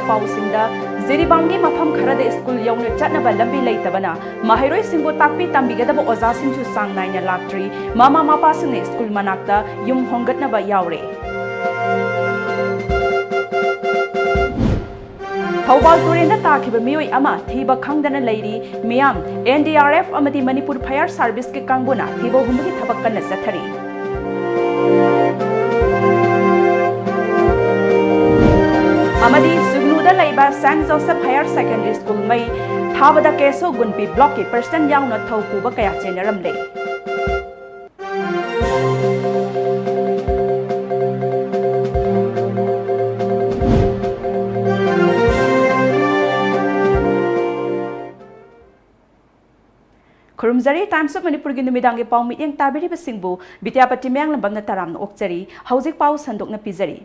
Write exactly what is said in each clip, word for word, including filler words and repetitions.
ꯄꯥꯎꯁꯤꯡꯗ, ꯖꯤꯔꯤꯕꯥꯝꯒꯤ ꯃꯐꯝ ꯈꯔꯗ ꯁ꯭ꯀꯨꯜ ꯌꯧꯅ ꯆꯠꯅꯕ ꯂꯝꯕꯤ ꯂꯩꯇꯕꯅ ꯃꯍꯩꯔꯣꯏꯁꯤꯡꯕꯨ ꯇꯥꯛꯄꯤ ꯇꯝꯕꯤꯒꯗꯕ ꯑꯣꯖꯥꯁꯤꯡꯁꯨ ꯆꯥꯡ ꯅꯥꯏꯅ ꯂꯥꯛꯇ꯭ꯔꯤ꯫ ꯃꯃꯥ ꯃꯄꯥꯁꯤꯡꯅ ꯁ꯭ꯀꯨꯜ ꯃꯅꯥꯛꯇ ꯌꯨꯝ ꯍꯣꯡꯒꯠꯅꯕ ꯌꯥꯎꯔꯦ꯫ ꯊꯧꯕꯥꯜ ꯇꯨꯔꯦꯟꯗ ꯇꯥꯈꯤꯕ ꯃꯤꯑꯣꯏ ꯑꯃ ꯊꯤꯕ ꯈꯪꯗꯅ ꯂꯩꯔꯤ꯫ ꯃꯤꯌꯥꯝ ꯑꯦꯟ ꯗꯤ ꯑꯥꯔ ꯑꯦꯐ ꯑꯃꯗꯤ ꯃꯅꯤꯄꯨꯔ ꯐꯥꯌꯔ ꯁꯥꯔꯚꯤꯁꯀꯤ ꯀꯥꯡꯕꯨꯅ ꯊꯤꯕ ꯍꯨꯝꯕꯒꯤ ꯊꯕꯛ ꯀꯟꯅ ꯆꯠꯊꯔꯤ꯫ ꯑꯃꯗꯤ ꯁꯨꯒꯅꯨꯗ ꯂꯩꯕ saint Joseph higher secondary school ꯃꯩ ꯊꯥꯕꯗ ꯀꯦꯁꯣ ꯒꯨꯟꯄꯤ ꯕ꯭ꯂꯣꯛꯀꯤ ꯄꯔꯁꯟ ꯌꯥꯎꯅ ꯊꯧ ꯄꯨꯕ ꯀꯌꯥ ꯆꯦꯟꯅꯔꯝꯂꯦ꯫ ꯈꯨꯔꯨꯝꯖꯔꯤ꯫ Times of ꯃꯅꯤꯄꯨꯔꯒꯤ ꯅꯨꯃꯤꯗꯥꯡꯒꯤ ꯄꯥꯎ ꯃꯤꯠꯌꯦꯡ ꯇꯥꯕꯤꯔꯤꯕꯁꯤꯡꯕꯨ ꯕꯤꯗ꯭ꯌꯥꯄꯇꯤ ꯃꯌꯥꯡꯂꯝꯕꯝꯅ ꯇꯔꯥꯝꯅ ꯑꯣꯛꯆꯔꯤ꯫ ꯍꯧꯖꯤꯛ ꯄꯥꯎ ꯁꯟꯗꯣꯛꯅ ꯄꯤꯖꯔꯤ꯫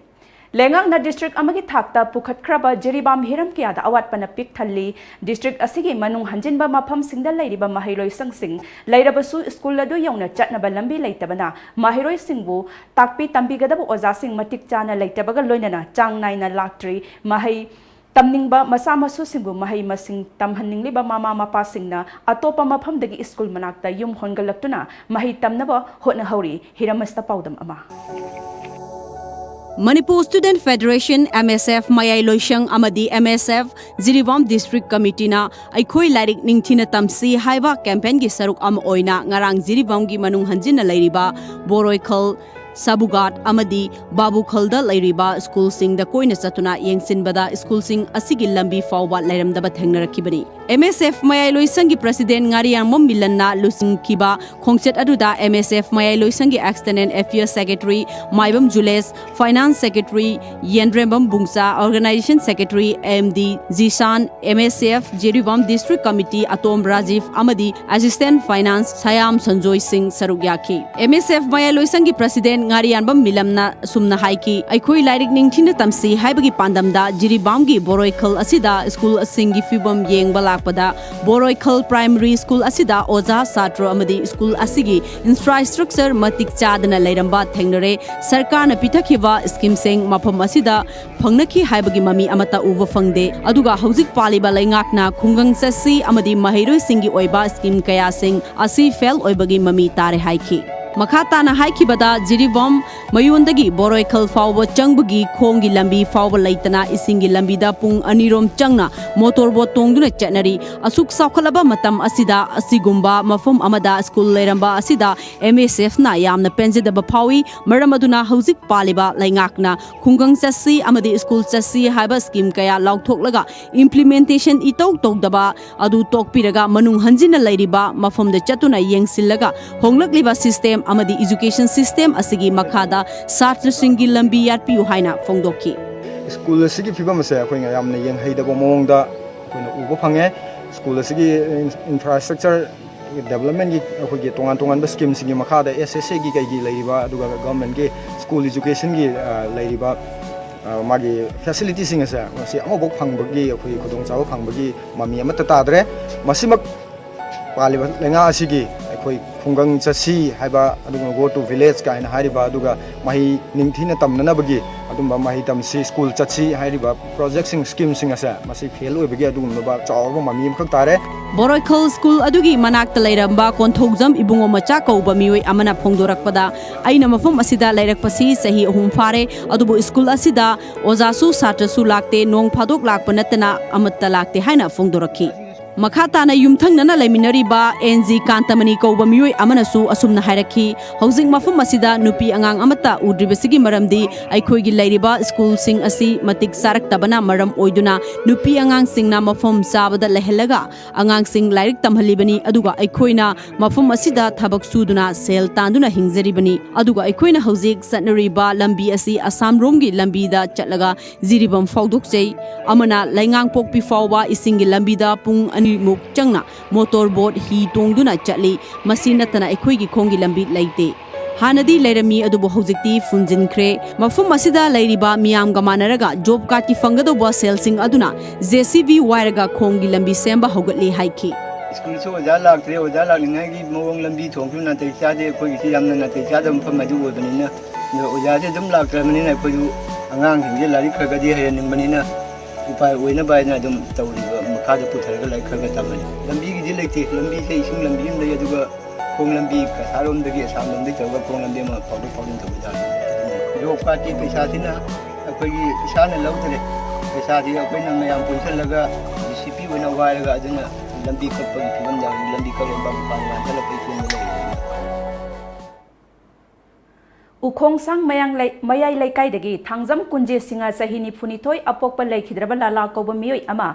ꯂꯩꯉꯥꯛꯅ district ꯑꯃꯒꯤ ꯊꯥꯛꯇ ꯄꯨꯈꯠꯈ꯭ꯔꯕ ꯖꯤꯔꯤꯕꯥꯝ ꯍꯤꯔꯝ ꯀꯌꯥꯗ ꯑꯋꯥꯠꯄꯅ ꯄꯤꯛ ꯊꯜꯂꯤ꯫ District ꯑꯁꯤꯒꯤ ꯃꯅꯨꯡ ꯍꯟꯖꯤꯟꯕ ꯃꯐꯝꯁꯤꯡꯗ ꯂꯩꯔꯤꯕ ꯃꯍꯩꯔꯣꯏꯁꯪꯁꯤꯡ ꯂꯩꯔꯕꯁꯨ ꯁ꯭ꯀꯨꯜ ꯑꯗꯨ ꯌꯧꯅ ꯆꯠꯅꯕ ꯂꯝꯕꯤ ꯂꯩꯇꯕꯅ ꯃꯍꯩꯔꯣꯏꯁꯤꯡꯕꯨ ꯇꯥꯛꯄꯤ ꯇꯝꯕꯤꯒꯗꯕ ꯑꯣꯖꯥꯁꯤꯡ ꯃꯇꯤꯛ ꯆꯥꯅ ꯂꯩꯇꯕꯒ ꯂꯣꯏꯅꯅ ꯆꯥꯡ ꯅꯥꯏꯅ ꯂꯥꯛꯇ꯭ꯔꯤ꯫ ꯃꯍꯩ ꯇꯝꯅꯤꯡꯕ ꯃꯆꯥ ꯃꯁꯨꯁꯤꯡꯕꯨ ꯃꯍꯩ ꯃꯁꯤꯡ ꯇꯝꯍꯟꯅꯤꯡꯂꯤꯕ ꯃꯃꯥ ꯃꯄꯥꯁꯤꯡꯅ ꯑꯇꯣꯞꯄ ꯃꯐꯝꯗꯒꯤ ꯁ꯭ꯀꯨꯜ ꯃꯅꯥꯛꯇ ꯌꯨꯝ ꯍꯣꯟꯒꯠꯂꯛꯇꯨꯅ ꯃꯍꯩ ꯇꯝꯅꯕ ꯍꯣꯠꯅꯍꯧꯔꯤ꯫ ꯍꯤꯔꯝ ꯑꯁꯤꯗ ꯄꯥꯎꯗꯝ ꯑꯃ꯫ Manipur Student Federation, M S F, ꯃꯌꯥꯏ ꯂꯣꯏꯁꯪ ꯑꯃꯗꯤ M S F Jiribam District Committeeꯅ ꯑꯩꯈꯣꯏ ꯂꯥꯏꯔꯤꯛ ꯅꯤꯡꯊꯤꯅ ꯇꯝꯁꯤ ꯍꯥꯏꯕ campaignꯒꯤ ꯁꯔꯨꯛ ꯑꯃ ꯑꯣꯏꯅ ꯉꯔꯥꯡ ꯖꯤꯔꯤꯕꯥꯝꯒꯤ ꯃꯅꯨꯡ ꯍꯟꯖꯤꯟꯅ ꯂꯩꯔꯤꯕ ꯕꯣꯔꯣꯏꯈꯜ, ꯁꯥꯕꯨꯒꯥꯠ ꯑꯃꯗꯤ ꯕꯥꯕꯨꯈꯜꯗ ꯂꯩꯔꯤꯕ ꯁ꯭ꯀꯨꯜꯁꯤꯡꯗ ꯀꯣꯏꯅ ꯆꯠꯇꯨꯅ ꯌꯦꯡꯁꯤꯟꯕꯗ ꯁ꯭ꯀꯨꯜꯁꯤꯡ ꯑꯁꯤꯒꯤ ꯂꯝꯕꯤ ꯐꯥꯎꯕ ꯂꯩꯔꯝꯗꯕ ꯊꯦꯡꯅꯔꯛꯈꯤꯕꯅꯤ꯫ M S F ꯃꯌꯥꯏ ꯂꯣꯏꯁꯪꯒꯤ President ꯉꯥꯔꯤꯌꯥꯡꯕꯝ ꯃꯤꯂꯟꯅ ꯂꯨꯆꯤꯡꯈꯤꯕ ꯈꯣꯡꯆꯠ ꯑꯗꯨꯗ M S F ꯃꯌꯥꯏ ꯂꯣꯏꯁꯪꯒꯤ External Affairs Secretary ꯃꯥꯏꯕꯝ ꯖꯨꯂꯦꯁ, Finance Secretary ꯌꯦꯟꯗ꯭ꯔꯦꯝꯕꯝ ꯕꯨꯡꯆꯥ, Organization Secretary M D ꯖꯤꯁꯥꯟ, M S F Jiribam District Committee ꯑꯇꯣꯝ ꯔꯥꯖꯤꯐ ꯑꯃꯗꯤ Assistant Finance ꯁꯌꯥꯝ ꯁꯟꯖꯣꯏ ꯁꯤꯡ ꯁꯔꯨꯛ ꯌꯥꯈꯤ꯫ M S F ꯃꯌꯥꯏ ꯂꯣꯏꯁꯪꯒꯤ President ꯉꯥꯔꯤꯌꯥꯟꯕꯝ ꯃꯤꯂꯝꯅ ꯑꯁꯨꯝꯅ ꯍꯥꯏꯈꯤ, ꯑꯩꯈꯣꯏ ꯂꯥꯏꯔꯤꯛ ꯅꯤꯡꯊꯤꯅ ꯇꯝꯁꯤ ꯍꯥꯏꯕꯒꯤ ꯄꯥꯟꯗꯝꯗ ꯖꯤꯔꯤꯕꯥꯝꯒꯤ ꯕꯣꯔꯣꯏꯈꯜ ꯑꯁꯤꯗ ꯁ꯭ꯀꯨꯜꯁꯤꯡꯒꯤ ꯐꯤꯕꯝ ꯌꯦꯡꯕ ꯂꯥꯛꯄꯗ, ꯕꯣꯔꯣꯏꯈꯜ ꯄ꯭ꯔꯥꯏꯃꯔꯤ ꯁ꯭ꯀꯨꯜ ꯑꯁꯤꯗ ꯑꯣꯖꯥ, ꯁꯥꯇ꯭ꯔ ꯑꯃꯗꯤ ꯁ꯭ꯀꯨꯜ ꯑꯁꯤꯒꯤ ꯏꯟꯐ꯭ꯔꯥꯁ꯭ꯇ꯭ꯔꯛꯆꯔ ꯃꯇꯤꯛ ꯆꯥꯗꯅ ꯂꯩꯔꯝꯕ ꯊꯦꯡꯅꯔꯦ꯫ ꯁꯔꯀꯥꯔꯅ ꯄꯤꯊꯈꯤꯕ ꯁ꯭ꯀꯤꯝꯁꯤꯡ ꯃꯐꯝ ꯑꯁꯤꯗ ꯐꯪꯅꯈꯤ ꯍꯥꯏꯕꯒꯤ ꯃꯃꯤ ꯑꯃꯠꯇ ꯎꯕ ꯐꯪꯗꯦ꯫ ꯑꯗꯨꯒ ꯍꯧꯖꯤꯛ ꯄꯥꯜꯂꯤꯕ ꯂꯩꯉꯥꯛꯅ ꯈꯨꯡꯒꯪ ꯆꯠꯁꯤ ꯑꯃꯗꯤ ꯃꯍꯩꯔꯣꯏꯁꯤꯡꯒꯤ ꯑꯣꯏꯕ ꯁ꯭ꯀꯤꯝ ꯀꯌꯥꯁꯤꯡ ꯑꯁꯤ ꯐꯦꯜ ꯑꯣꯏꯕꯒꯤ ꯃꯃꯤ ꯇꯥꯔꯦ ꯍꯥꯏꯈꯤ꯫ ꯃꯈꯥ ꯇꯥꯅ ꯍꯥꯏꯈꯤꯕꯗ, ꯖꯤꯔꯤꯕꯥꯝ ꯃꯌꯣꯟꯗꯒꯤ ꯕꯣꯔꯣꯏꯈꯜ ꯐꯥꯎꯕ ꯆꯪꯕꯒꯤ ꯈꯣꯡꯒꯤ ꯂꯝꯕꯤ ꯐꯥꯎꯕ ꯂꯩꯇꯅ ꯏꯁꯤꯡꯒꯤ ꯂꯝꯕꯤꯗ ꯄꯨꯡ ꯑꯅꯤꯔꯣꯝ ꯆꯪꯅ ꯃꯣꯇꯣꯔ ꯕꯣꯠ ꯇꯣꯡꯗꯨꯅ ꯆꯠꯅꯔꯤ꯫ ꯑꯁꯨꯛ ꯆꯥꯎꯈꯠꯂꯕ ꯃꯇꯝ ꯑꯁꯤꯗ ꯑꯁꯤꯒꯨꯝꯕ ꯃꯐꯝ ꯑꯃꯗ ꯁ꯭ꯀꯨꯜ ꯂꯩꯔꯝꯕ ꯑꯁꯤꯗ ꯑꯦꯝ ꯑꯦꯁ ꯑꯦꯐꯅ ꯌꯥꯝꯅ ꯄꯦꯟꯖꯗꯕ ꯐꯥꯎꯏ꯫ ꯃꯔꯝ ꯑꯗꯨꯅ ꯍꯧꯖꯤꯛ ꯄꯥꯜꯂꯤꯕ ꯂꯩꯉꯥꯛꯅ ꯈꯨꯡꯒꯪ ꯆꯠꯁꯤ ꯑꯃꯗꯤ ꯁ꯭ꯀꯨꯜ ꯆꯠꯁꯤ ꯍꯥꯏꯕ ꯁ꯭ꯀꯤꯝ ꯀꯌꯥ ꯂꯥꯎꯊꯣꯛꯂꯒ ꯏꯝꯄ꯭ꯂꯤꯃꯦꯟꯇꯦꯁꯟ ꯏꯇꯧ ꯇꯧꯗꯕ ꯑꯗꯨ ꯇꯣꯛꯄꯤꯔꯒ ꯃꯅꯨꯡ ꯍꯟꯖꯤꯟꯅ ꯂꯩꯔꯤꯕ ꯃꯐꯝꯗ ꯆꯠꯇꯨꯅ ꯌꯦꯡꯁꯤꯜꯂꯒ ꯍꯣꯡꯂꯛꯂꯤꯕ ꯁꯤꯁꯇꯦꯝ ꯑꯃꯗꯤ ꯏꯖꯨꯀꯦꯁꯟ ꯁꯤꯁꯇꯦꯝ ꯑꯁꯤꯒꯤ ꯃꯈꯥꯗ ꯁꯥꯇ꯭ꯔꯁꯤꯡꯒꯤ ꯂꯝꯕꯤ ꯌꯥꯠꯄꯤꯌꯨ ꯍꯥꯏꯅ ꯐꯣꯡꯗꯣꯛꯈꯤ꯫ ꯁ꯭ꯀꯨꯜ ꯑꯁꯤꯒꯤ ꯐꯤꯕꯝ ꯑꯁꯦ ꯑꯩꯈꯣꯏꯅ ꯌꯥꯝꯅ ꯌꯦꯡꯍꯩꯗꯕ ꯃꯑꯣꯡꯗ ꯑꯩꯈꯣꯏꯅ ꯎꯕ ꯐꯪꯉꯦ꯫ ꯁ꯭ꯀꯨꯜ ꯑꯁꯤꯒꯤ ꯏꯟꯐ꯭ꯔꯥꯁ꯭ꯇ꯭ꯔꯛꯆꯔ ꯗꯦꯕꯂꯞꯃꯦꯟꯒꯤ ꯑꯩꯈꯣꯏꯒꯤ ꯇꯣꯉꯥꯟ ꯇꯣꯉꯥꯟꯕ ꯁ꯭ꯀꯤꯝꯁꯤꯡꯒꯤ ꯃꯈꯥꯗ ꯑꯦꯁ ꯑꯦꯁ ꯑꯦꯒꯤ ꯀꯩꯒꯤ ꯂꯩꯔꯤꯕ, ꯑꯗꯨꯒ ꯒꯚꯔꯟꯃꯦꯟꯠꯀꯤ ꯁ꯭ꯀꯨꯜ ꯏꯖꯨꯀꯦꯁꯟꯒꯤ, ꯑ, ꯂꯩꯔꯤꯕ, ꯑ, ꯃꯥꯒꯤ ꯐꯦꯁꯤꯂꯤꯇꯤꯁꯤꯡ ꯑꯁꯦ ꯃꯁꯤ ꯑꯃꯐꯥꯎ ꯐꯪꯕꯒꯤ, ꯑꯩꯈꯣꯏꯒꯤ ꯈꯨꯗꯣꯡꯆꯥꯕ ꯐꯪꯕꯒꯤ ꯃꯃꯤ ꯑꯃꯠꯇ ꯇꯥꯗ꯭ꯔꯦ꯫ ꯃꯁꯤꯃꯛ ꯄꯥꯜꯂꯤꯕ ꯂꯩꯉꯥꯛ ꯑꯁꯤꯒꯤ ꯑꯩꯈꯣꯏ ꯈꯨꯡꯒꯪ ꯆꯠꯁꯤ ꯍꯥꯏꯕ, ꯑꯗꯨꯒ Go to Village ꯀꯥꯏꯅ ꯍꯥꯏꯔꯤꯕ, ꯑꯗꯨꯒ ꯃꯍꯩ ꯅꯤꯡꯊꯤꯅ ꯇꯝꯅꯅꯕꯒꯤ ꯑꯗꯨꯝꯕ ꯃꯍꯩ ꯇꯝꯁꯤ, ꯁ꯭ꯀꯨꯜ ꯆꯠꯁꯤ ꯍꯥꯏꯔꯤꯕ ꯄ꯭ꯔꯣꯖꯦꯛꯁꯤꯡ, ꯁ꯭ꯀꯤꯝꯁꯤꯡ ꯑꯁꯦ ꯃꯁꯤ ꯐꯦꯜ ꯑꯣꯏꯕꯒꯤ ꯑꯗꯨꯒꯨꯝꯂꯕ ꯆꯥꯎꯔꯕ ꯃꯃꯤ ꯑꯃꯈꯛ ꯇꯥꯔꯦ꯫ ꯕꯣꯔꯣꯏꯈꯜ ꯁ꯭ꯀꯨꯜ ꯑꯗꯨꯒꯤ ꯃꯅꯥꯛꯇ ꯂꯩꯔꯝꯕ ꯀꯣꯟꯊꯧꯖꯝ ꯏꯕꯨꯡꯉꯣ ꯃꯆꯥ ꯀꯧꯕ ꯃꯤꯑꯣꯏ ꯑꯃꯅ ꯐꯣꯡꯗꯣꯔꯛꯄꯗ, ꯑꯩꯅ ꯃꯐꯝ ꯑꯁꯤꯗ ꯂꯩꯔꯛꯄꯁꯤ ꯆꯍꯤ ꯑꯍꯨꯝ ꯐꯥꯔꯦ, ꯑꯗꯨꯕꯨ ꯁ꯭ꯀꯨꯜ ꯑꯁꯤꯗ ꯑꯣꯖꯥꯁꯨ ꯁꯥꯇ꯭ꯔꯁꯨ ꯂꯥꯛꯇꯦ, ꯅꯣꯡ ꯐꯥꯗꯣꯛ ꯂꯥꯛꯄ ꯅꯠꯇꯅ ꯑꯃꯠꯇ ꯂꯥꯛꯇꯦ ꯍꯥꯏꯅ ꯐꯣꯡꯗꯣꯔꯛꯈꯤ꯫ ꯃꯈꯥ ꯇꯥꯅ ꯌꯨꯝꯊꯪꯅꯅ ꯂꯩꯃꯤꯟꯅꯔꯤꯕ ꯑꯦꯟ ꯖꯤ ꯀꯥꯟꯇꯃꯅꯤ ꯀꯧꯕ ꯃꯤꯑꯣꯏ ꯑꯃꯅꯁꯨ ꯑꯁꯨꯝꯅ ꯍꯥꯏꯔꯛꯈꯤ, ꯍꯧꯖꯤꯛ ꯃꯐꯝ ꯑꯁꯤꯗ ꯅꯨꯄꯤ ꯑꯉꯥꯡ ꯑꯃꯠꯇ ꯎꯗ꯭ꯔꯤꯕꯁꯤꯒꯤ ꯃꯔꯝꯗꯤ ꯑꯩꯈꯣꯏꯒꯤ ꯂꯩꯔꯤꯕ ꯁ꯭ꯀꯨꯜꯁꯤꯡ ꯑꯁꯤ ꯃꯇꯤꯛ ꯆꯥꯔꯛꯇꯕꯅ ꯃꯔꯝ ꯑꯣꯏꯗꯨꯅ ꯅꯨꯄꯤ ꯑꯉꯥꯡꯁꯤꯡꯅ ꯃꯐꯝ ꯆꯥꯕꯗ ꯂꯩꯍꯜꯂꯒ ꯑꯉꯥꯡꯁꯤꯡ ꯂꯥꯏꯔꯤꯛ ꯇꯝꯍꯜꯂꯤꯕꯅꯤ, ꯑꯗꯨꯒ ꯑꯩꯈꯣꯏꯅ ꯃꯐꯝ ꯑꯁꯤꯗ ꯊꯕꯛ ꯁꯨꯗꯨꯅ ꯁꯦꯜ ꯇꯥꯟꯗꯨꯅ ꯍꯤꯡꯖꯔꯤꯕꯅꯤ꯫ ꯑꯗꯨꯒ ꯑꯩꯈꯣꯏꯅ ꯍꯧꯖꯤꯛ ꯆꯠꯅꯔꯤꯕ ꯂꯝꯕꯤ ꯑꯁꯤ ꯑꯁꯥꯝ ꯔꯣꯝꯒꯤ ꯂꯝꯕꯤꯗ ꯆꯠꯂꯒ ꯖꯤꯔꯤꯕꯥꯝ ꯐꯥꯎꯗꯣꯛꯆꯩ꯫ ꯑꯃꯅ ꯂꯩꯉꯥꯡꯄꯣꯛꯄꯤ ꯐꯥꯎꯕ ꯏꯁꯤꯡꯒꯤ ꯂꯝꯕꯤꯗ ꯄꯨꯡ ꯑꯅꯤꯃꯨꯛ ꯆꯪꯅ ꯃꯣꯇꯣꯔ ꯕꯣꯠ ꯍꯤ ꯇꯣꯡꯗꯨꯅ ꯆꯠꯂꯤ꯫ ꯃꯁꯤ ꯅꯠꯇꯅ ꯑꯩꯈꯣꯏꯒꯤ ꯈꯣꯡꯒꯤ ꯂꯝꯕꯤ ꯂꯩꯇꯦ꯫ ꯍꯥꯟꯅꯗꯤ ꯂꯩꯔꯝꯃꯤ, ꯑꯗꯨꯕꯨ ꯍꯧꯖꯤꯛꯇꯤ ꯐꯨꯟꯖꯤꯟꯈ꯭ꯔꯦ꯫ ꯃꯐꯝ ꯑꯁꯤꯗ ꯂꯩꯔꯤꯕ ꯃꯤꯌꯥꯝꯒ ꯃꯥꯟꯅꯔꯒ ꯖꯣꯕ ꯀꯥꯔꯗꯀꯤ ꯐꯪꯒꯗꯧꯕ ꯁꯦꯜꯁꯤꯡ ꯑꯗꯨꯅ ꯖꯦ ꯁꯤ ꯕꯤ ꯋꯥꯏꯔꯒ ꯈꯣꯡꯒꯤ ꯂꯝꯕꯤ ꯁꯦꯝꯕ ꯍꯧꯒꯠꯂꯤ ꯍꯥꯏꯈꯤ꯫ ꯁ꯭ꯀꯨꯜꯁꯨ ꯑꯣꯖꯥ ꯂꯥꯛꯇ꯭ꯔꯦ꯫ ꯑꯣꯖꯥ ꯂꯥꯛꯅꯤꯡꯉꯥꯏꯒꯤ ꯃꯑꯣꯡ, ꯂꯝꯕꯤ ꯊꯣꯡꯁꯨ ꯅꯥꯇꯩ ꯆꯥꯗꯦ꯫ ꯑꯩꯈꯣꯏꯒꯤꯁꯤ ꯌꯥꯝꯅ ꯅꯥꯇꯩ ꯆꯥꯗꯕ ꯃꯐꯝ ꯑꯗꯨ ꯑꯣꯏꯕꯅꯤꯅ, ꯑꯗꯣ ꯑꯣꯖꯥꯁꯦ ꯑꯗꯨꯝ ꯂꯥꯛꯇ꯭ꯔꯕꯅꯤꯅ ꯑꯩꯈꯣꯏꯁꯨ ꯑꯉꯥꯡꯁꯤꯡꯁꯦ ꯂꯥꯏꯔꯤꯛ ꯈꯔ ꯈꯔꯗꯤ ꯍꯩꯍꯟꯅꯤꯡꯕꯅꯤꯅ ꯎꯄꯥꯏ ꯑꯣꯏꯅꯕ ꯍꯥꯏꯅ ꯑꯗꯨꯝ ꯇꯧꯔꯤꯕ, ꯃꯈꯥꯗ ꯄꯨꯊꯔꯒ ꯂꯥꯏꯔꯤꯛ ꯈꯔ ꯈꯔ ꯇꯝꯍꯜꯂꯤ꯫ ꯂꯝꯕꯤꯒꯤꯗꯤ ꯂꯩꯇꯦ꯫ ꯂꯝꯕꯤꯁꯦ ꯏꯁꯤꯡ ꯂꯝꯕꯤ ꯑꯃ ꯂꯩ, ꯑꯗꯨꯒ ꯈꯣꯡ ꯂꯝꯕꯤ ꯀꯁꯥꯔꯣꯝꯗꯒꯤ, ꯑꯁꯥꯝꯂꯣꯝꯗꯒꯤ ꯇꯧꯔꯒ ꯈꯣꯡ ꯂꯝꯕꯤ ꯑꯃ ꯐꯥꯎꯗꯣꯛ ꯐꯥꯎꯖꯤꯟ ꯇꯧꯕ ꯌꯥꯗꯦ꯫ ꯑꯗꯨꯅ ꯖꯣꯕ ꯀꯥꯔꯗꯀꯤ ꯄꯩꯁꯥꯁꯤꯅ ꯑꯩꯈꯣꯏꯒꯤ ꯏꯁꯥꯅ ꯂꯧꯗ꯭ꯔꯦ꯫ ꯄꯩꯁꯥꯁꯤ ꯑꯩꯈꯣꯏꯅ ꯃꯌꯥꯝ ꯄꯨꯟꯁꯤꯜꯂꯒ ꯖꯤ ꯁꯤ ꯄꯤ ꯑꯣꯏꯅ ꯋꯥꯏꯔꯒ, ꯑꯗꯨꯅ ꯂꯝꯕꯤ ꯀꯛꯄꯒꯤ ꯐꯤꯕꯝꯗ ꯍꯧꯖꯤꯛ ꯂꯝꯕꯤ ꯀꯛꯂꯒ ꯃꯄꯥꯟ ꯋꯥꯟꯊꯠꯂꯛꯄꯒꯤ ꯐꯤꯕꯝꯗ ꯂꯩꯔꯦ꯫ ꯎꯈꯣꯡꯁꯥꯡ ꯃꯌꯥꯡ ꯂꯩ-, ꯃꯌꯥꯏ ꯂꯩꯀꯥꯏꯗꯒꯤ ꯊꯥꯡꯖꯝ ꯀꯨꯟꯖꯦ ꯁꯤꯡꯍ, ꯆꯍꯤ ꯅꯤꯐꯨꯅꯤꯊꯣꯏ, ꯑꯄꯣꯛꯄ ꯂꯩꯈꯤꯗ꯭ꯔꯕ ꯂꯥꯂꯥ ꯀꯧꯕ ꯃꯤꯑꯣꯏ ꯑꯃ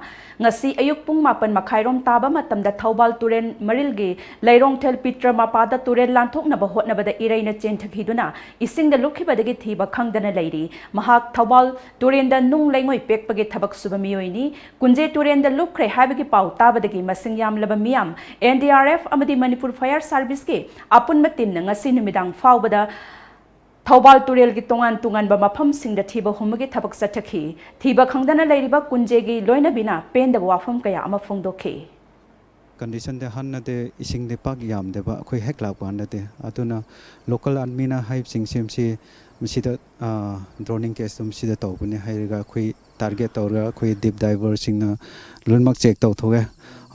ꯉꯁꯤ ꯑꯌꯨꯛ ꯄꯨꯡ ꯃꯥꯄꯟ ꯃꯈꯥꯏꯔꯣꯝ ꯇꯥꯕ ꯃꯇꯝꯗ ꯊꯧꯕꯥꯜ ꯇꯨꯔꯦꯜ ꯃꯔꯤꯜꯒꯤ ꯂꯩꯔꯣꯡꯊꯦꯜ ꯄꯤꯇ꯭ꯔ ꯃꯄꯥꯗ ꯇꯨꯔꯦꯜ ꯂꯥꯟꯊꯣꯛꯅꯕ ꯍꯣꯠꯅꯕꯗ ꯏꯔꯩꯅ ꯆꯦꯟꯊꯈꯤꯗꯨꯅ ꯏꯁꯤꯡꯗ ꯂꯨꯞꯈꯤꯕꯗꯒꯤ ꯊꯤꯕ ꯈꯪꯗꯅ ꯂꯩꯔꯤ꯫ ꯃꯍꯥꯛ ꯊꯧꯕꯥꯜ ꯇꯨꯔꯦꯜꯗ ꯅꯨꯡ ꯂꯩꯉꯣꯏ ꯄꯦꯛꯄꯒꯤ ꯊꯕꯛ ꯁꯨꯕ ꯃꯤꯑꯣꯏꯅꯤ꯫ ꯀꯨꯟꯖꯦ ꯇꯨꯔꯦꯜꯗ ꯂꯨꯞꯈ꯭ꯔꯦ ꯍꯥꯏꯕꯒꯤ ꯄꯥꯎ ꯇꯥꯕꯗꯒꯤ ꯃꯁꯤꯡ ꯌꯥꯝꯂꯕ ꯃꯤꯌꯥꯝ, ꯑꯦꯟ ꯗꯤ ꯑꯥꯔ ꯑꯦꯐ ꯑꯃꯗꯤ ꯃꯅꯤꯄꯨꯔ ꯐꯥꯌꯔ ꯁꯥꯔꯚꯤꯁꯀꯤ ꯑꯄꯨꯟꯕ ꯇꯤꯝꯅ ꯉꯁꯤ ꯅꯨꯃꯤꯗꯥꯡ ꯐꯥꯎꯕꯗ ꯊꯧꯕꯥꯜ ꯇꯨꯔꯦꯜꯒꯤ ꯇꯣꯉꯥꯟ ꯇꯣꯉꯥꯟꯕ ꯃꯐꯝꯁꯤꯡꯗ ꯊꯤꯕ ꯍꯨꯝꯕꯒꯤ ꯊꯕꯛ ꯆꯠꯊꯈꯤ꯫ ꯊꯤꯕ ꯈꯪꯗꯅ ꯂꯩꯔꯤꯕ ꯀꯨꯟꯖꯦꯒꯤ ꯂꯣꯏꯅꯕꯤꯅ ꯄꯦꯟꯗꯕ ꯋꯥꯐꯝ ꯀꯌꯥ ꯑꯃ ꯐꯣꯡꯗꯣꯛꯈꯤ꯫ ꯀꯟꯗꯤꯁꯟꯗꯤ ꯍꯥꯟꯅꯗꯤ ꯏꯁꯤꯡꯗꯤ ꯄꯥꯛ ꯌꯥꯝꯗꯦꯕ ꯑꯩꯈꯣꯏ ꯍꯦꯛ ꯂꯥꯛꯄ ꯀꯥꯟꯗꯗꯤ꯫ ꯑꯗꯨꯅ ꯂꯣꯀꯦꯜ ꯑꯥꯔꯃꯤꯅ ꯍꯥꯏꯕꯁꯤꯡꯁꯦ ꯃꯁꯤ, ꯃꯁꯤꯗ, ꯗ꯭ꯔꯣꯅꯤꯡ ꯀꯦꯁꯇꯨ ꯃꯁꯤꯗ ꯇꯧꯕꯅꯦ ꯍꯥꯏꯔꯒ ꯑꯩꯈꯣꯏ ꯇꯥꯔꯒꯦꯠ ꯇꯧꯔꯒ ꯑꯩꯈꯣꯏ ꯗꯤꯞ ꯗꯥꯏꯚꯔꯁꯤꯡꯅ ꯂꯣꯏꯅꯃꯛ ꯆꯦꯛ ꯇꯧꯊꯣꯛꯑꯦ꯫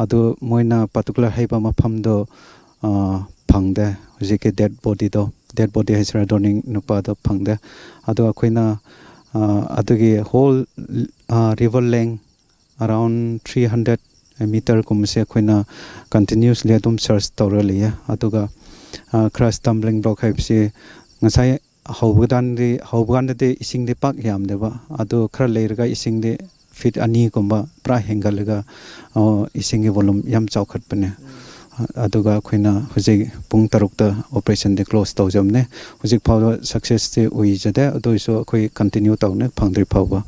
ꯑꯗꯨ ꯃꯣꯏꯅ ꯄꯥꯔꯇꯤꯀꯨꯂꯔ ꯍꯥꯏꯕ ꯃꯐꯝꯗꯣ, ꯑ, ꯐꯪꯗꯦ꯫ ꯍꯧꯖꯤꯛꯀꯤ ꯗꯦꯠ ꯕꯣꯗꯤꯗꯣ, ꯗꯦꯠ ꯕꯣꯗꯤ ꯍꯥꯏꯁꯤꯔꯥ, ꯗ꯭ꯔꯣꯅꯤꯡ ꯅꯨꯄꯥꯗꯣ ꯐꯪꯗꯦ꯫ ꯑꯗꯣ ꯑꯩꯈꯣꯏꯅ, ꯑ, ꯑꯗꯨꯒꯤ ꯍꯣꯜ, ꯑ, ꯔꯤꯚꯔ ꯂꯦꯡ ꯑꯔꯥꯎꯟ ꯊ꯭ꯔꯤ ꯍꯟꯗ꯭ꯔꯦꯠ ꯃꯤꯇꯔꯒꯨꯝꯕꯁꯦ ꯑꯩꯈꯣꯏꯅ ꯀꯟꯇꯤꯅ꯭ꯌꯨꯁꯂꯤ ꯑꯗꯨꯝ ꯁꯔꯆ ꯇꯧꯔꯒ ꯂꯩꯌꯦ꯫ ꯑꯗꯨꯒ, ꯑ, ꯈꯔ ꯁ꯭ꯇꯝꯕ꯭ꯂꯤꯡ ꯕ꯭ꯂꯣꯛ ꯍꯥꯏꯕꯁꯤ ꯉꯁꯥꯏ ꯍꯧꯕ ꯀꯥꯟꯗꯤ, ꯍꯧꯕ ꯀꯥꯟꯗꯗꯤ ꯏꯁꯤꯡꯗꯤ ꯄꯥꯛ ꯌꯥꯝꯗꯦꯕ, ꯑꯗꯨ ꯈꯔ ꯂꯩꯔꯒ ꯏꯁꯤꯡꯗꯤ ꯐꯤꯠ ꯑꯅꯤꯒꯨꯝꯕ ꯄꯨꯔꯥ ꯍꯦꯟꯒꯠꯂꯒ, ꯑ, ꯏꯁꯤꯡꯒꯤ volume ꯌꯥꯝ ꯆꯥꯎꯈꯠꯄꯅꯦ꯫ ꯑꯗꯨꯒ ꯑꯩꯈꯣꯏꯅ ꯍꯧꯖꯤꯛ ꯄꯨꯡ ꯇꯔꯨꯛꯇ ꯑꯣꯄꯔꯦꯁꯟꯗꯤ ꯀ꯭ꯂꯣꯖ ꯇꯧꯖꯕꯅꯦ꯫ ꯍꯧꯖꯤꯛ ꯐꯥꯎꯕ ꯁꯛꯁꯦꯁꯇꯤ ꯑꯣꯏꯖꯗꯦ, ꯑꯗꯨ ꯑꯣꯏꯔꯁꯨ ꯑꯩꯈꯣꯏ ꯀꯟꯇꯤꯅ꯭ꯌꯨ ꯇꯧꯅꯦ ꯐꯪꯗ꯭ꯔꯤ ꯐꯥꯎꯕ꯫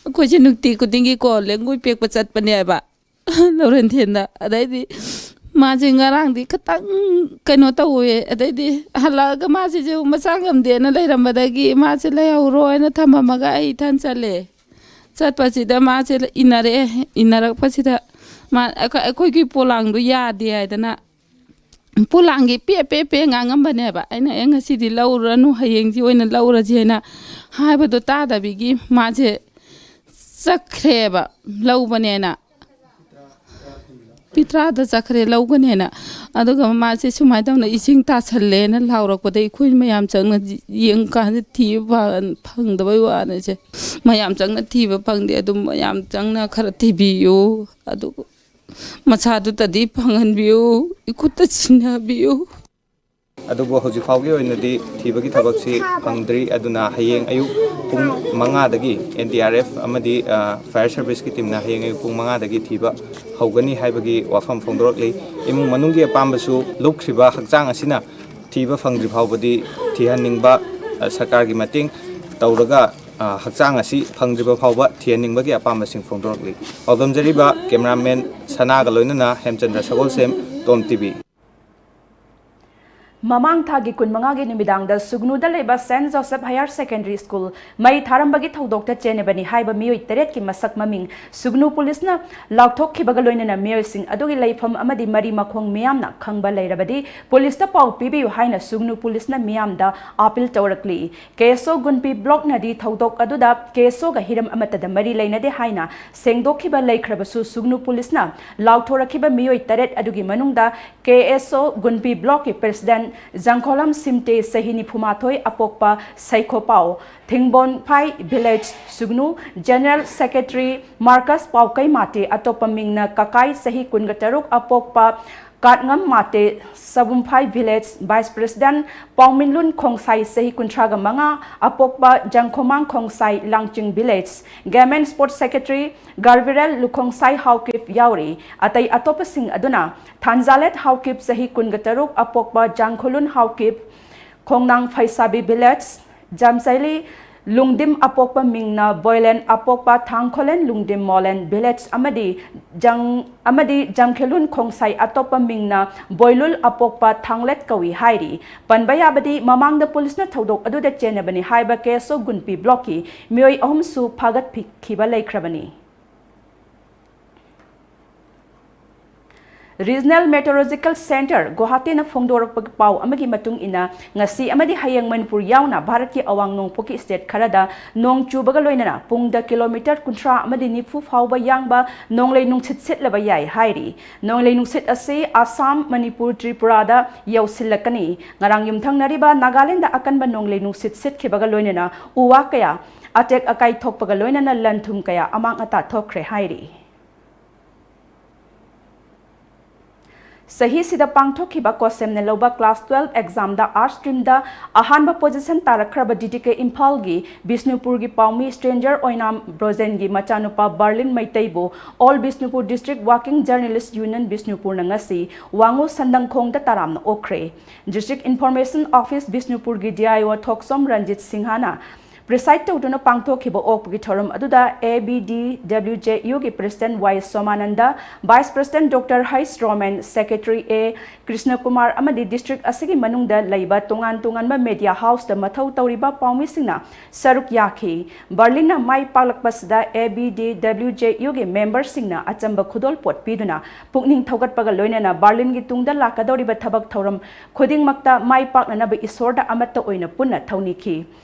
ꯑꯩꯈꯣꯏꯁꯦ ꯅꯨꯡꯇꯤ ꯈꯨꯗꯤꯡꯒꯤꯀꯣ ꯂꯦꯡꯒꯣꯏ ꯄꯦꯛꯄ ꯆꯠꯄꯅꯦꯕ ꯂꯧꯔꯦꯟꯊꯦꯟꯗ꯫ ꯑꯗꯩꯗꯤ ꯃꯥꯁꯦ ꯉꯔꯥꯡꯗꯤ ꯈꯤꯇꯪ ꯀꯩꯅꯣ ꯇꯧꯋꯦ, ꯑꯗꯩꯗꯤ ꯍꯜꯂꯛꯑꯒ ꯃꯥꯁꯤꯁꯨ ꯃꯆꯥ ꯉꯝꯗꯦꯅ ꯂꯩꯔꯝꯕꯗꯒꯤ ꯃꯥꯁꯦ ꯂꯩꯍꯧꯔꯣꯅ ꯊꯝꯃꯝꯃꯒ ꯑꯩ ꯏꯊꯟ ꯆꯠꯂꯦ꯫ ꯆꯠꯄꯁꯤꯗ ꯃꯥꯁꯦ ꯏꯟꯅꯔꯛꯑꯦ꯫ ꯏꯟꯅꯔꯛꯄꯁꯤꯗ ꯃꯥ ꯑꯩꯈꯣꯏ- ꯑꯩꯈꯣꯏꯒꯤ ꯄꯣꯂꯥꯡꯗꯣ ꯌꯥꯗꯦ ꯍꯥꯏꯗꯅ ꯄꯣꯂꯥꯡꯒꯤ ꯄꯦ ꯄꯦ ꯄꯦ ꯉꯥꯡꯉꯝꯕꯅꯦꯕ꯫ ꯑꯩꯅ "ꯑꯦ, ꯉꯁꯤꯗꯤ ꯂꯧꯔꯅꯨ, ꯍꯌꯦꯡꯁꯤ ꯑꯣꯏꯅ ꯂꯧꯔꯁꯤ" ꯍꯥꯏꯅ ꯍꯥꯏꯕꯗꯣ ꯇꯥꯗꯕꯤꯒꯤ ꯃꯥꯁꯦ ꯆꯠꯈ꯭ꯔꯦꯕ, ꯂꯧꯕꯅꯦꯅ꯫ ꯄꯤꯇ꯭ꯔꯥꯗ ꯆꯠꯈ꯭ꯔꯦ ꯂꯧꯒꯅꯦꯅ꯫ ꯑꯗꯨꯒ ꯃꯥꯁꯦ ꯁꯨꯃꯥꯏꯅ ꯇꯧꯅ ꯏꯁꯤꯡ ꯇꯥꯁꯜꯂꯦꯅ ꯂꯥꯎꯔꯛꯄꯗ ꯑꯩꯈꯣꯏ ꯃꯌꯥꯝ ꯆꯪꯅ ꯌꯦꯡꯀꯥꯟꯗ ꯊꯤꯕ ꯐꯪꯗꯕꯩ ꯋꯥꯅꯤꯁꯦ꯫ ꯃꯌꯥꯝ ꯆꯪꯅ ꯊꯤꯕ ꯐꯪꯗꯦ꯫ ꯑꯗꯨꯝ ꯃꯌꯥꯝ ꯆꯪꯅ ꯈꯔ ꯊꯤꯕꯤꯌꯨ꯫ ꯑꯗꯨꯒ ꯃꯁꯥꯗꯨꯗꯗꯤ ꯐꯪꯍꯟꯕꯤꯌꯨ, ꯏꯈꯨꯠꯇ ꯁꯤꯟꯅꯕꯤꯌꯨ꯫ ꯑꯗꯨꯕꯨ ꯍꯧꯖꯤꯛ ꯐꯥꯎꯒꯤ ꯑꯣꯏꯅꯗꯤ ꯊꯤꯕꯒꯤ ꯊꯕꯛꯁꯤ ꯐꯪꯗ꯭ꯔꯤ꯫ ꯑꯗꯨꯅ ꯍꯌꯦꯡ ꯑꯌꯨꯛ ꯄꯨꯡ ꯃꯉꯥꯗꯒꯤ ꯑꯦꯟ ꯗꯤ ꯑꯥꯔ ꯑꯦꯐ ꯑꯃꯗꯤ ꯐꯥꯌꯔ ꯁꯔꯚꯤꯁꯀꯤ ꯇꯤꯝꯅ ꯍꯌꯦꯡ ꯑꯌꯨꯛ ꯄꯨꯡ ꯃꯉꯥꯗꯒꯤ ꯊꯤꯕ ꯍꯧꯒꯅꯤ ꯍꯥꯏꯕꯒꯤ ꯋꯥꯐꯝ ꯐꯣꯡꯗꯣꯔꯛꯂꯤ꯫ ꯏꯃꯨꯡ ꯃꯅꯨꯡꯒꯤ ꯑꯄꯥꯝꯕꯁꯨ ꯂꯨꯞꯈ꯭ꯔꯤꯕ ꯍꯛꯆꯥꯡ ꯑꯁꯤꯅ ꯊꯤꯕ ꯐꯪꯗ꯭ꯔꯤ ꯐꯥꯎꯕꯗꯤ ꯊꯤꯍꯟꯅꯤꯡꯕ, ꯁꯔꯀꯥꯔꯒꯤ ꯃꯇꯦꯡ ꯇꯧꯔꯒ ꯍꯛꯆꯥꯡ ꯑꯁꯤ ꯐꯪꯗ꯭ꯔꯤꯕ ꯐꯥꯎꯕ ꯊꯤꯍꯟꯅꯤꯡꯕꯒꯤ ꯑꯄꯥꯝꯕꯁꯤꯡ ꯐꯣꯡꯗꯣꯔꯛꯂꯤ꯫ ꯄꯥꯎꯗꯝꯖꯔꯤꯕ ꯀꯦꯃꯦꯔꯥꯃꯦꯟ ꯁꯅꯥꯒ ꯂꯣꯏꯅꯅ ꯍꯦꯝꯆꯟꯗ꯭ꯔ ꯁꯒꯣꯜꯁꯦꯝ, ꯇꯣꯝ ꯇꯤ ꯚꯤ꯫ ꯃꯃꯥꯡ ꯊꯥꯒꯤ ꯀꯨꯟꯃꯉꯥꯒꯤ ꯅꯨꯃꯤꯗꯥꯡꯗ ꯁꯨꯒꯅꯨꯗ ꯂꯩꯕ saint Joseph higher secondary school ꯃꯩ ꯊꯥꯔꯝꯕꯒꯤ ꯊꯧꯗꯣꯛꯇ ꯆꯦꯟꯅꯕꯅꯤ ꯍꯥꯏꯕ ꯃꯤꯑꯣꯏ ꯇꯔꯦꯠꯀꯤ ꯃꯁꯛ ꯃꯃꯤꯡ ꯁꯨꯒꯅꯨ ꯄꯨꯂꯤꯁꯅ ꯂꯥꯎꯊꯣꯛꯈꯤꯕꯒ ꯂꯣꯏꯅꯅ ꯃꯤꯑꯣꯏꯁꯤꯡ ꯑꯗꯨꯒꯤ ꯂꯩꯐꯝ ꯑꯃꯗꯤ ꯃꯔꯤ ꯃꯈꯣꯡ ꯃꯤꯌꯥꯝꯅ ꯈꯪꯕ ꯂꯩꯔꯕꯗꯤ ꯄꯨꯂꯤꯁꯇ ꯄꯥꯎ ꯄꯤꯕꯤꯌꯨ ꯍꯥꯏꯅ ꯁꯨꯒꯅꯨ ꯄꯨꯂꯤꯁꯅ ꯃꯤꯌꯥꯝꯗ ꯑꯥꯄꯤꯜ ꯇꯧꯔꯛꯂꯤ꯫ ꯀꯦ ꯑꯦꯁ ꯑꯣ ꯒꯨꯟꯄꯤ ꯕ꯭ꯂꯣꯛꯅꯗꯤ ꯊꯧꯗꯣꯛ ꯑꯗꯨꯗ ꯀꯦ ꯑꯦꯁ ꯑꯣꯒ ꯍꯤꯔꯝ ꯑꯃꯠꯇꯗ ꯃꯔꯤ ꯂꯩꯅꯗꯦ ꯍꯥꯏꯅ ꯁꯦꯡꯗꯣꯛꯈꯤꯕ ꯂꯩꯈ꯭ꯔꯕꯁꯨ ꯁꯨꯒꯅꯨ ꯄꯨꯂꯤꯁꯅ ꯂꯥꯎꯊꯣꯔꯛꯈꯤꯕ ꯃꯤꯑꯣꯏ ꯇꯔꯦꯠ ꯑꯗꯨꯒꯤ ꯃꯅꯨꯡꯗ ꯀꯦ ꯑꯦꯁ ꯑꯣ ꯒꯨꯟꯄꯤ ꯕ꯭ꯂꯣꯛꯀꯤ ꯄ꯭ꯔꯦꯁꯤꯗꯦꯟꯠ ꯖꯪꯈꯣꯂꯝ ꯁꯤꯝꯇꯦ, ꯆꯍꯤ ꯅꯤꯐꯨꯃꯥꯊꯣꯏ, ꯑꯄꯣꯛꯄ ꯁꯩꯈꯣꯄꯥꯎ, ꯊꯤꯡꯕꯣꯟꯐꯥꯏ ꯚꯤꯂꯦꯖ, ꯁꯨꯒꯅꯨ, ꯖꯦꯅꯔꯦꯜ ꯁꯦꯀ꯭ꯔꯦꯇꯔꯤ ꯃꯥꯔꯀꯁ ꯄꯥꯎꯀꯩꯃꯥꯇꯦ, ꯑꯇꯣꯞꯄ ꯃꯤꯡꯅ ꯀꯀꯥꯏ, ꯆꯍꯤ ꯀꯨꯟꯒ ꯇꯔꯨꯛ, ꯑꯄꯣꯛꯄ ꯀꯥꯠꯉꯝ ꯃꯥꯇꯦ, ꯁꯕꯨꯝꯐꯥꯏ ꯚꯤꯂꯦꯖ, ꯚꯥꯏꯁ ꯄ꯭ꯔꯦꯁꯤꯗꯦꯟꯠ ꯄꯥꯎꯃꯤꯟꯂꯨꯟ ꯈꯣꯡꯁꯥꯏ, ꯆꯍꯤ ꯀꯨꯟꯊ꯭ꯔꯥꯒ ꯃꯉꯥ, ꯑꯄꯣꯛꯄ ꯖꯪꯈꯣꯃꯥꯡ ꯈꯣꯡꯁꯥꯏ, ꯂꯥꯡꯆꯤꯡ ꯚꯤꯂꯦꯖ, ꯒꯦꯃꯦꯟ ꯁ꯭ꯄꯣꯔꯠꯁ ꯁꯦꯀ꯭ꯔꯦꯇꯔꯤ ꯒꯥꯔꯕꯤꯔꯦꯜ ꯂꯨꯈꯣꯡꯁꯥꯏ ꯍꯥꯎꯀꯤꯞ ꯌꯥꯎꯔꯤ꯫ ꯑꯇꯩ ꯑꯇꯣꯞꯄꯁꯤꯡ ꯑꯗꯨꯅ ꯊꯥꯟꯖꯥꯂꯦꯠ ꯍꯥꯎꯀꯤꯞ, ꯆꯍꯤ ꯀꯨꯟꯒ ꯇꯔꯨꯛ, ꯑꯄꯣꯛꯄ ꯖꯥꯡꯈꯣꯂꯨꯟ ꯍꯥꯎꯀꯤꯞ, ꯈꯣꯡꯅꯥꯡ ꯐꯩꯁꯥꯕꯤ ꯚꯤꯂꯦꯖ, ꯖꯥꯝꯆꯩꯂꯤ ꯂꯨꯡꯗꯤꯝ ꯑꯄꯣꯛꯄ ꯃꯤꯡꯅ ꯕꯣꯏꯂꯦꯟ ꯑꯄꯣꯛꯄ ꯊꯥꯡꯈꯣꯂꯦꯟ ꯂꯨꯡꯗꯤꯝ ꯃꯣꯂꯦꯟ ꯚꯤꯂꯦꯖ ꯑꯃꯗꯤ ꯖꯪ ꯑꯃꯗꯤ ꯖꯪꯈꯦꯂꯨꯟ ꯈꯣꯡꯁꯥꯏ ꯑꯇꯣꯞꯄ ꯃꯤꯡꯅ ꯕꯣꯏꯂꯨꯜ ꯑꯄꯣꯛꯄ ꯊꯥꯡꯂꯦꯠ ꯀꯧꯏ ꯍꯥꯏꯔꯤ꯫ ꯄꯟꯕ ꯌꯥꯕꯗꯤ, ꯃꯃꯥꯡꯗ ꯄꯨꯂꯤꯁꯅ ꯊꯧꯗꯣꯛ ꯑꯗꯨꯗ ꯆꯦꯟꯅꯕꯅꯤ ꯍꯥꯏꯕ ꯀꯦꯁꯣ ꯒꯨꯟꯄꯤ ꯕ꯭ꯂꯣꯛꯀꯤ ꯃꯤꯑꯣꯏ ꯑꯍꯨꯝꯁꯨ ꯐꯥꯒꯠꯈꯤꯕ ꯂꯩꯈ꯭ꯔꯕꯅꯤ꯫ Regional Meteorological Centre, ꯒꯨꯋꯥꯍꯥꯇꯤꯅ ꯐꯣꯡꯗꯣꯔꯛꯄ ꯄꯥꯎ ꯑꯃꯒꯤ ꯃꯇꯨꯡ ꯏꯟꯅ, ꯉꯁꯤ ꯑꯃꯗꯤ ꯍꯌꯦꯡ ꯃꯅꯤꯄꯨꯔ ꯌꯥꯎꯅ ꯚꯥꯔꯠꯀꯤ ꯑꯋꯥꯡ ꯅꯣꯡꯄꯣꯛꯀꯤ state ꯈꯔꯗ ꯅꯣꯡ ꯆꯨꯕꯒ ꯂꯣꯏꯅꯅ ꯄꯨꯡꯗ kilometre ꯀꯨꯟꯊ꯭ꯔꯥ ꯑꯃꯗꯤ ꯅꯤꯐꯨ ꯐꯥꯎꯕ ꯌꯥꯡꯕ ꯅꯣꯡꯂꯩ ꯅꯨꯡꯁꯤꯠ ꯁꯤꯠꯂꯕ ꯌꯥꯏ ꯍꯥꯏꯔꯤ꯫ ꯅꯣꯡꯂꯩ ꯅꯨꯡꯁꯤꯠ ꯑꯁꯤ ꯑꯁꯥꯝ, ꯃꯅꯤꯄꯨꯔ, ꯇ꯭ꯔꯤꯄꯨꯔꯥꯗ ꯌꯧꯁꯤꯜꯂꯛꯀꯅꯤ꯫ ꯉꯔꯥꯡ ꯌꯨꯝꯊꯪꯅꯔꯤꯕ ꯅꯥꯒꯥꯂꯦꯟꯗ ꯑꯀꯟꯕ ꯅꯣꯡꯂꯩ ꯅꯨꯡꯁꯤꯠ ꯁꯤꯠꯈꯤꯕꯒ ꯂꯣꯏꯅꯅ ꯎ ꯋꯥ ꯀꯌꯥ ꯑꯇꯦꯛ ꯑꯀꯥꯏ ꯊꯣꯛꯄꯒ ꯂꯣꯏꯅꯅ ꯂꯟ ꯊꯨꯝ ꯀꯌꯥ ꯑꯃꯥꯡ ꯑꯇꯥ ꯊꯣꯛꯈ꯭ꯔꯦ ꯍꯥꯏꯔꯤ꯫ ꯆꯍꯤꯁꯤꯗ ꯄꯥꯡꯊꯣꯛꯈꯤꯕ ꯀꯣꯁꯦꯝꯅ ꯂꯧꯕ class twelve examꯗ arts streamꯗ ꯑꯍꯥꯟꯕ position ꯇꯥꯔꯛꯈ꯭ꯔꯕ D D K ꯏꯝꯐꯥꯜꯒꯤ ꯕꯤꯁꯅꯨꯄꯨꯔꯒꯤ ꯄꯥꯎꯃꯤ stranger ꯑꯣꯏꯅꯥꯝ ꯕ꯭ꯔꯣꯖꯦꯟꯒꯤ ꯃꯆꯥꯅꯨꯄꯥ ꯕꯔꯂꯤꯟ ꯃꯩꯇꯩꯕꯨ All Bishnupur District Working Journalist Union ꯕꯤꯁꯅꯨꯄꯨꯔꯅ ꯉꯁꯤ ꯋꯥꯉꯨ ꯁꯟꯗꯪꯈꯣꯡꯗ ꯇꯔꯥꯝꯅ ꯑꯣꯛꯈ꯭ꯔꯦ꯫ District Information Office ꯕꯤꯁꯅꯨꯄꯨꯔꯒꯤ D I O ꯊꯣꯛꯁꯣꯝ Ranjit ꯁꯤꯡꯍꯅ preside ꯇꯧꯗꯨꯅ ꯄꯥꯡꯊꯣꯛꯈꯤꯕ ꯑꯣꯛꯄꯒꯤ ꯊꯧꯔꯝ ꯑꯗꯨꯗ A B D W J Uꯒꯤ President Y ꯁꯣꯃꯥꯅꯟꯗ, Vice President Doctor H Roman, Secretary A Krishna Kumar ꯑꯃꯗꯤ district ꯑꯁꯤꯒꯤ ꯃꯅꯨꯡꯗ ꯂꯩꯕ ꯇꯣꯉꯥꯟ ꯇꯣꯉꯥꯟꯕ media houseꯇ ꯃꯊꯧ ꯇꯧꯔꯤꯕ ꯄꯥꯎꯃꯤꯁꯤꯡꯅ ꯁꯔꯨꯛ ꯌꯥꯈꯤ꯫ ꯕꯔꯂꯤꯟꯅ ꯃꯥꯏ ꯄꯥꯛꯂꯛꯄꯁꯤꯗ A B D W J Uꯒꯤ memberꯁꯤꯡꯅ ꯑꯆꯝꯕ ꯈꯨꯗꯣꯜꯄꯣꯠ ꯄꯤꯗꯨꯅ ꯄꯨꯛꯅꯤꯡ ꯊꯧꯒꯠꯄꯒ ꯂꯣꯏꯅꯅ ꯕꯔꯂꯤꯟꯒꯤ ꯇꯨꯡꯗ ꯂꯥꯛꯀꯗꯧꯔꯤꯕ ꯊꯕꯛ ꯊꯧꯔꯝ ꯈꯨꯗꯤꯡꯃꯛꯇ ꯃꯥꯏ ꯄꯥꯛꯅꯅꯕ ꯏꯁꯣꯔꯗ ꯑꯃꯠꯇ ꯑꯣꯏꯅ ꯄꯨꯟꯅ ꯊꯧꯅꯤꯈꯤ꯫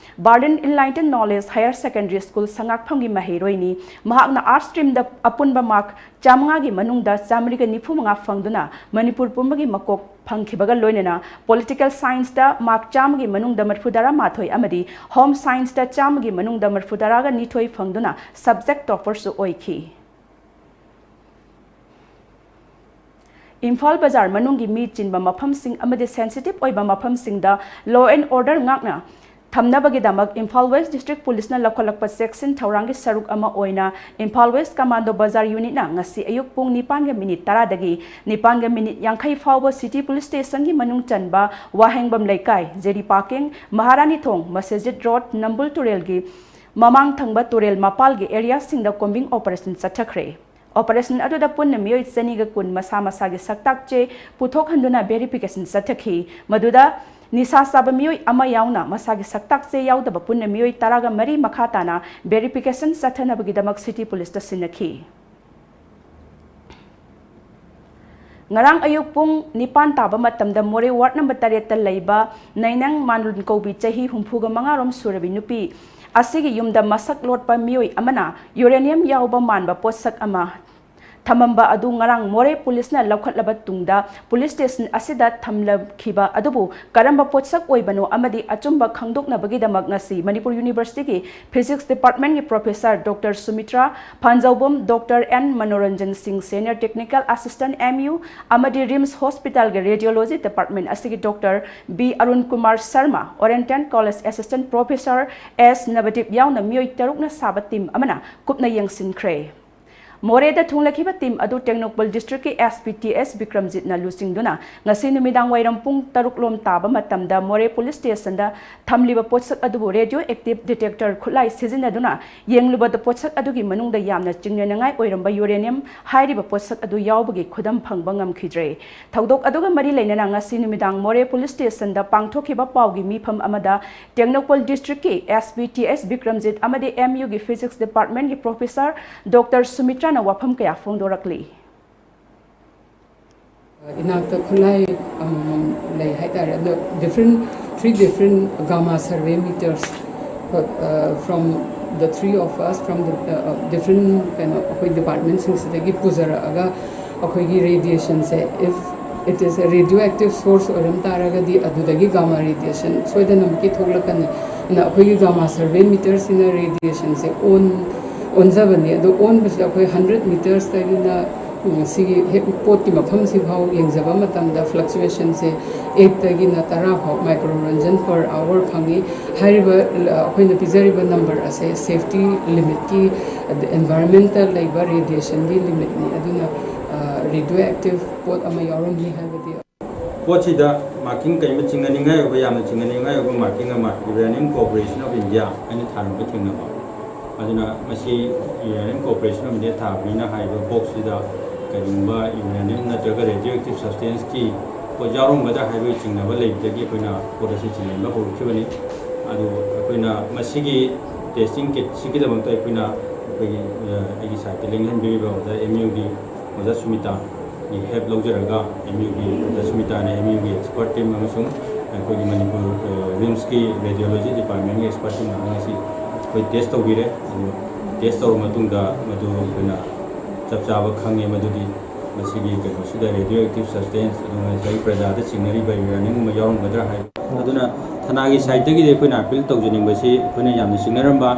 Berlin Enlightened Knowledge Higher Secondary School ꯁꯉꯥꯛꯐꯝꯒꯤ ꯃꯍꯩꯔꯣꯏꯅꯤ꯫ ꯃꯍꯥꯛꯅ arts streamꯗ ꯑꯄꯨꯟꯕ mark ꯆꯥꯃꯉꯥꯒꯤ ꯃꯅꯨꯡꯗ ꯆꯥꯃꯔꯤꯒ ꯅꯤꯐꯨ ꯃꯉꯥ ꯐꯪꯗꯨꯅ ꯃꯅꯤꯄꯨꯔ ꯄꯨꯝꯕꯒꯤ ꯃꯀꯣꯛ ꯐꯪꯈꯤꯕꯒ ꯂꯣꯏꯅꯅ political scienceꯇ mark ꯆꯥꯝꯃꯒꯤ ꯃꯅꯨꯡꯗ ꯃꯔꯤꯐꯨ ꯇꯔꯥ ꯃꯥꯊꯣꯏ ꯑꯃꯗꯤ home scienceꯇ ꯆꯥꯝꯃꯒꯤ ꯃꯅꯨꯡꯗ ꯃꯔꯤꯐꯨ ꯇꯔꯥꯒ ꯅꯤꯊꯣꯏ ꯐꯪꯗꯨꯅ subject topperꯁꯨ ꯑꯣꯏꯈꯤ꯫ ꯏꯝꯐꯥꯜ ꯕꯖꯥꯔ ꯃꯅꯨꯡꯒꯤ ꯃꯤ ꯆꯤꯟꯕ ꯃꯐꯝꯁꯤꯡ ꯑꯃꯗꯤ sensitive ꯑꯣꯏꯕ ꯃꯐꯝꯁꯤꯡꯗ law and order ꯉꯥꯛꯅ ꯊꯝꯅꯕꯒꯤꯗꯃꯛ ꯏꯝꯐꯥꯜ ꯋꯦꯁ ꯗꯤꯁꯇ꯭ꯔꯤꯛ ꯄꯨꯂꯤꯁꯅ ꯂꯧꯈꯠꯂꯛꯄ ꯆꯦꯛꯁꯤꯟ ꯊꯧꯔꯥꯡꯒꯤ ꯁꯔꯨꯛ ꯑꯃ ꯑꯣꯏꯅ ꯏꯝꯐꯥꯜ ꯋꯦꯁ ꯀꯃꯥꯟꯗꯣ ꯕꯖꯥꯔ ꯌꯨꯅꯤꯠꯅ ꯉꯁꯤ ꯑꯌꯨꯛ ꯄꯨꯡ ꯅꯤꯄꯥꯟꯒ ꯃꯤꯅꯤꯠ ꯇꯔꯥꯗꯒꯤ ꯅꯤꯄꯥꯟꯒ ꯃꯤꯅꯤꯠ ꯌꯥꯡꯈꯩ ꯐꯥꯎꯕ ꯁꯤꯇꯤ ꯄꯨꯂꯤꯁ ꯁ꯭ꯇꯦꯁꯟꯒꯤ ꯃꯅꯨꯡ ꯆꯟꯕ ꯋꯥꯍꯦꯡꯕꯝ ꯂꯩꯀꯥꯏ, ꯖꯦꯔꯤ ꯄꯥꯔꯀꯤꯡ, ꯃꯍꯥꯔꯥꯅꯤ ꯊꯣꯡ, ꯃꯁꯖꯤꯗ ꯔꯣꯗ, ꯅꯝꯕꯨꯜ ꯇꯨꯔꯦꯜꯒꯤ ꯃꯃꯥꯡ ꯊꯪꯕ ꯇꯨꯔꯦꯜ ꯃꯄꯥꯜꯒꯤ ꯑꯦꯔꯤꯌꯥꯁꯤꯡꯗ ꯀꯣꯝꯕꯤꯡ ꯑꯣꯄꯔꯦꯁꯟ ꯆꯠꯊꯈ꯭ꯔꯦ꯫ ꯑꯣꯄꯔꯦꯁꯟ ꯑꯗꯨꯗ ꯄꯨꯟꯅ ꯃꯤꯑꯣꯏ ꯆꯅꯤꯒ ꯀꯨꯟ ꯃꯁꯥ ꯃꯁꯥꯒꯤ ꯁꯛꯇꯥꯛ ꯆꯦ ꯄꯨꯊꯣꯛꯍꯟꯗꯨꯅ ꯚꯦꯔꯤꯐꯤꯀꯦꯁꯟ ꯆꯠꯊꯈꯤ꯫ ꯃꯗꯨꯗ ꯅꯤꯁꯥ ꯆꯥꯕ ꯃꯤꯑꯣꯏ ꯑꯃ ꯌꯥꯎꯅ ꯃꯁꯥꯒꯤ ꯁꯛꯇꯥꯛ ꯆꯦ ꯌꯥꯎꯗꯕ ꯄꯨꯟꯅ ꯃꯤꯑꯣꯏ ꯇꯔꯥꯒ ꯃꯔꯤ ꯃꯈꯥ ꯇꯥꯅ ꯚꯦꯔꯤꯐꯤꯀꯦꯁꯟ ꯆꯠꯊꯅꯕꯒꯤꯗꯃꯛ ꯁꯤꯇꯤ ꯄꯨꯂꯤꯁꯇ ꯁꯤꯟꯅꯈꯤ꯫ ꯉꯔꯥꯡ ꯑꯌꯨꯛ ꯄꯨꯡ ꯅꯤꯄꯥꯟ ꯇꯥꯕ ꯃꯇꯝꯗ ꯃꯣꯔꯦ ꯋꯥꯔꯗ ꯅꯝꯕꯔ ꯇꯔꯦꯠꯇ ꯂꯩꯕ ꯅꯩꯅꯪ ꯃꯥꯟꯂꯨꯟ ꯀꯧꯕꯤ ꯆꯍꯤ ꯍꯨꯝꯐꯨꯒ ꯃꯉꯥꯔꯣꯝ ꯁꯨꯔꯕꯤ ꯅꯨꯄꯤ ꯑꯁꯤꯒꯤ ꯌꯨꯝꯗ ꯃꯁꯛ ꯂꯣꯠꯄ ꯃꯤꯑꯣꯏ ꯑꯃꯅ ꯌꯨꯔꯦꯅꯤꯌꯝ ꯌꯥꯎꯕ ꯃꯥꯟꯕ ꯄꯣꯠꯁꯛ ꯑꯃ ꯊꯝꯃꯝꯕ ꯑꯗꯨ ꯉꯔꯥꯡ ꯃꯣꯔꯦ ꯄꯨꯂꯤꯁꯅ ꯂꯧꯈꯠꯂꯕ ꯇꯨꯡꯗ ꯄꯨꯂꯤꯁ ꯁ꯭ꯇꯦꯁꯟ ꯑꯁꯤꯗ ꯊꯝꯂꯝꯈꯤꯕ ꯑꯗꯨꯕꯨ ꯀꯔꯝꯕ ꯄꯣꯠꯁꯛ ꯑꯣꯏꯕꯅꯣ ꯑꯃꯗꯤ ꯑꯆꯨꯝꯕ ꯈꯪꯗꯣꯛꯅꯕꯒꯤꯗꯃꯛ ꯉꯁꯤ ꯃꯅꯤꯄꯨꯔ ꯌꯨꯅꯤꯚꯔꯁꯤꯇꯤꯒꯤ ꯐꯤꯖꯤꯛꯁ ꯗꯤꯄꯥꯔꯠꯃꯦꯟꯒꯤ professor doctor Sumitra Phanjoubam, doctor N Manoranjan Singh, senior technical assistant M U ꯑꯃꯗꯤ ꯔꯤꯝꯁ ꯍꯣꯁꯄꯤꯇꯥꯜꯒꯤ ꯔꯦꯗꯤꯑꯣꯂꯣꯖꯤ ꯗꯤꯄꯥꯔꯠꯃꯦꯟ ꯑꯁꯤꯒꯤ doctor B Arun Kumar Sharma, oriental college assistant professor S Nabadip ꯌꯥꯎꯅ ꯃꯤꯑꯣꯏ ꯇꯔꯨꯛꯅ ꯁꯥꯕ ꯇꯤꯝ ꯑꯃꯅ ꯀꯨꯞꯅ ꯌꯦꯡꯁꯤꯟꯈ꯭ꯔꯦ꯫ ꯃꯣꯔꯦꯗ ꯊꯨꯡꯂꯈꯤꯕ ꯇꯤꯝ ꯑꯗꯨ ꯇꯦꯡꯅꯧꯄꯜ ꯗꯤꯁꯇ꯭ꯔꯤꯛꯀꯤ ꯑꯦꯁ ꯄꯤ ꯇꯤ ꯑꯦꯁ ꯕꯤꯀ꯭ꯔꯝꯖꯤꯠꯅ ꯂꯨꯆꯤꯡꯗꯨꯅ ꯉꯁꯤ ꯅꯨꯃꯤꯗꯥꯡ ꯋꯥꯏꯔꯝ ꯄꯨꯡ ꯇꯔꯨꯛ ꯂꯣꯝ ꯇꯥꯕ ꯃꯇꯝꯗ ꯃꯣꯔꯦ ꯄꯨꯂꯤꯁ ꯁ꯭ꯇꯦꯁꯟꯗ ꯊꯝꯂꯤꯕ ꯄꯣꯠꯁꯛ ꯑꯗꯨꯕꯨ ꯔꯦꯗꯤꯑꯣ ꯑꯦꯛꯇꯤꯚ ꯗꯤꯇꯦꯛꯇꯔ ꯈꯨꯠꯂꯥꯏ ꯁꯤꯖꯤꯟꯅꯗꯨꯅ ꯌꯦꯡꯂꯨꯕꯗ ꯄꯣꯠꯁꯛ ꯑꯗꯨꯒꯤ ꯃꯅꯨꯡꯗ ꯌꯥꯝꯅ ꯆꯤꯡꯅꯅꯤꯡꯉꯥꯏ ꯑꯣꯏꯔꯝꯕ ꯌꯨꯔꯦꯅꯤꯌꯝ ꯍꯥꯏꯔꯤꯕ ꯄꯣꯠꯁꯛ ꯑꯗꯨ ꯌꯥꯎꯕꯒꯤ ꯈꯨꯗꯝ ꯐꯪꯕ ꯉꯝꯈꯤꯗ꯭ꯔꯦ꯫ ꯊꯧꯗꯣꯛ ꯑꯗꯨꯒ ꯃꯔꯤ ꯂꯩꯅꯅ ꯉꯁꯤ ꯅꯨꯃꯤꯗꯥꯡ ꯃꯣꯔꯦ ꯄꯨꯂꯤꯁ ꯁ꯭ꯇꯦꯁꯟꯗ ꯄꯥꯡꯊꯣꯛꯈꯤꯕ ꯄꯥꯎꯒꯤ ꯃꯤꯐꯝ ꯑꯃꯗ ꯇꯦꯡꯅꯧꯄꯜ ꯗꯤꯁꯇ꯭ꯔꯤꯛꯀꯤ ꯑꯦꯁ ꯄꯤ ꯇꯤ ꯑꯦꯁ ꯕꯤꯀ꯭ꯔꯝꯖꯤꯠ ꯑꯃꯗꯤ ꯑꯦꯝ ꯌꯨꯒꯤ ꯐꯤꯖꯤꯛꯁ ꯗꯤꯄꯥꯔꯠꯃꯦꯟꯒꯤ ꯄ꯭ꯔꯣꯐꯦꯁꯔ ꯗꯣꯛꯇꯔ ꯁꯨꯃꯤꯇ꯭ꯔꯥꯅ ꯋꯥꯐꯝ ꯀꯌꯥ ꯐꯣꯡꯗꯣꯔꯛꯂꯤ꯫ ꯏꯅꯥꯛꯇ ꯈꯨꯠꯂꯥꯏ ꯑꯃꯃꯝ ꯂꯩ ꯍꯥꯏꯇꯥꯔꯦ꯫ ꯑꯗꯣ different, three different gamma survey meters from the three of us, from the different, ꯀꯩꯅꯣ, ꯑꯩꯈꯣꯏ ꯗꯤꯄꯥꯔꯠꯃꯦꯟꯁꯤꯡꯁꯤꯗꯒꯤ ꯄꯨꯖꯔꯛꯑꯒ ꯑꯩꯈꯣꯏꯒꯤ ꯔꯦꯗꯤꯌꯦꯁꯟꯁꯦ, if it is a radioactive source ꯑꯣꯏꯔꯝ ꯇꯥꯔꯒꯗꯤ ꯑꯗꯨꯗꯒꯤ gamma radiation ꯁꯣꯏꯗꯅꯃꯛꯀꯤ ꯊꯣꯛꯂꯛꯀꯅꯤ꯫ ꯑꯗꯨꯅ ꯑꯩꯈꯣꯏꯒꯤ gamma survey meterꯁꯤꯅ ꯔꯦꯗꯤꯌꯦꯁꯟꯁꯦ ꯑꯣꯟ ꯑꯣꯟꯖꯕꯅꯤ꯫ ꯑꯗꯣ ꯑꯣꯟꯕꯁꯤꯗ ꯑꯩꯈꯣꯏ ꯍꯟꯗ꯭ꯔꯦꯠ ꯃꯤꯇꯔꯁꯇꯒꯤꯅ ꯁꯤꯒꯤ ꯍꯦꯛ ꯄꯣꯠꯀꯤ ꯃꯐꯝꯁꯤꯐꯥꯎ ꯌꯦꯡꯖꯕ ꯃꯇꯝꯗ fluctuationꯁꯦ eightꯇꯒꯤꯅ ꯇꯔꯥ ꯐꯥꯎ micro ranjan per hour ꯐꯪꯉꯤ꯫ ꯍꯥꯏꯔꯤꯕ ꯑꯩꯈꯣꯏꯅ ꯄꯤꯖꯔꯤꯕ number ꯑꯁꯦ safety limitꯀꯤ, environmentꯇ ꯂꯩꯕ radiationꯒꯤ limitꯅꯤ꯫ ꯑꯗꯨꯅ radioactive ꯄꯣꯠ ꯑꯃ ꯌꯥꯎꯔꯝꯅꯤ ꯍꯥꯏꯕꯗꯤ꯫ ꯄꯣꯠꯁꯤꯗ marking ꯀꯔꯤꯒꯨꯝꯕ ꯆꯤꯡꯅꯅꯤꯡꯉꯥꯏ ꯑꯣꯏꯕ, ꯌꯥꯝꯅ ꯆꯤꯡꯅꯅꯤꯡꯉꯥꯏ ꯑꯣꯏꯕ marking ꯑꯃ Uranium Corporation of India ꯍꯥꯏꯅ ꯊꯥꯔꯝꯕ ꯊꯦꯡꯅꯕ꯫ ꯑꯗꯨꯅ ꯃꯁꯤ Uranium Corporation of India ꯊꯥꯕꯅꯤꯅ ꯍꯥꯏꯔꯤꯕ boxꯁꯤꯗ ꯀꯔꯤꯒꯨꯝꯕ uranium ꯅꯠꯇ꯭ꯔꯒ radioactive substanceꯀꯤ ꯄꯣꯠ ꯌꯥꯎꯔꯝꯒꯗ꯭ꯔꯥ ꯍꯥꯏꯕꯒꯤ ꯆꯤꯡꯅꯕ ꯂꯩꯕꯗꯒꯤ ꯑꯩꯈꯣꯏꯅ ꯄꯣꯠ ꯑꯁꯤ ꯆꯤꯡꯁꯤꯟꯕ ꯍꯧꯔꯛꯈꯤꯕꯅꯤ꯫ ꯑꯗꯨ ꯑꯩꯈꯣꯏꯅ ꯃꯁꯤꯒꯤ testing kitꯁꯤꯒꯤꯗꯃꯛꯇ ꯑꯩꯈꯣꯏꯅ ꯑꯩꯈꯣꯏꯒꯤ, ꯑ, ꯑꯩꯒꯤ sideꯇ ꯂꯦꯡꯍꯟꯕꯤꯔꯤꯕ ꯑꯣꯖꯥ MUꯒꯤ ꯑꯣꯖꯥ ꯁꯨꯃꯤꯇꯥꯒꯤ help ꯂꯧꯖꯔꯒ, MUꯒꯤ ꯑꯣꯖꯥ ꯁꯨꯃꯤꯇꯥꯅ MUꯒꯤ expert team ꯑꯃꯁꯨꯡ ꯑꯩꯈꯣꯏꯒꯤ ꯃꯅꯤꯄꯨꯔ, ꯑ, RIMSꯀꯤ radiology departmentꯀꯤ expert team ꯑꯃ ꯉꯁꯤ ꯑꯩꯈꯣꯏ test ꯇꯧꯕꯤꯔꯦ꯫ ꯑꯗꯨ test ꯇꯧꯔꯕ ꯃꯇꯨꯡꯗ ꯃꯗꯨ ꯑꯩꯈꯣꯏꯅ ꯆꯞ ꯆꯥꯕ ꯈꯪꯉꯦ ꯃꯗꯨꯗꯤ ꯃꯁꯤꯒꯤ ꯀꯩꯅꯣꯁꯤꯗ radioactive substance, ꯑꯗꯨꯒ ꯉꯁꯥꯏ ꯄ꯭ꯔꯖꯥꯗ ꯆꯤꯡꯅꯔꯤꯕ uraniumꯒꯨꯝꯕ ꯌꯥꯎꯔꯝꯒꯗ꯭ꯔꯥ ꯍꯥꯏꯕ꯫ ꯑꯗꯨꯅ ꯊꯅꯥꯒꯤ sideꯇꯒꯤꯗꯤ ꯑꯩꯈꯣꯏꯅ appeal ꯇꯧꯖꯅꯤꯡꯕꯁꯤ, ꯑꯩꯈꯣꯏꯅ ꯌꯥꯝꯅ ꯆꯤꯡꯅꯔꯝꯕ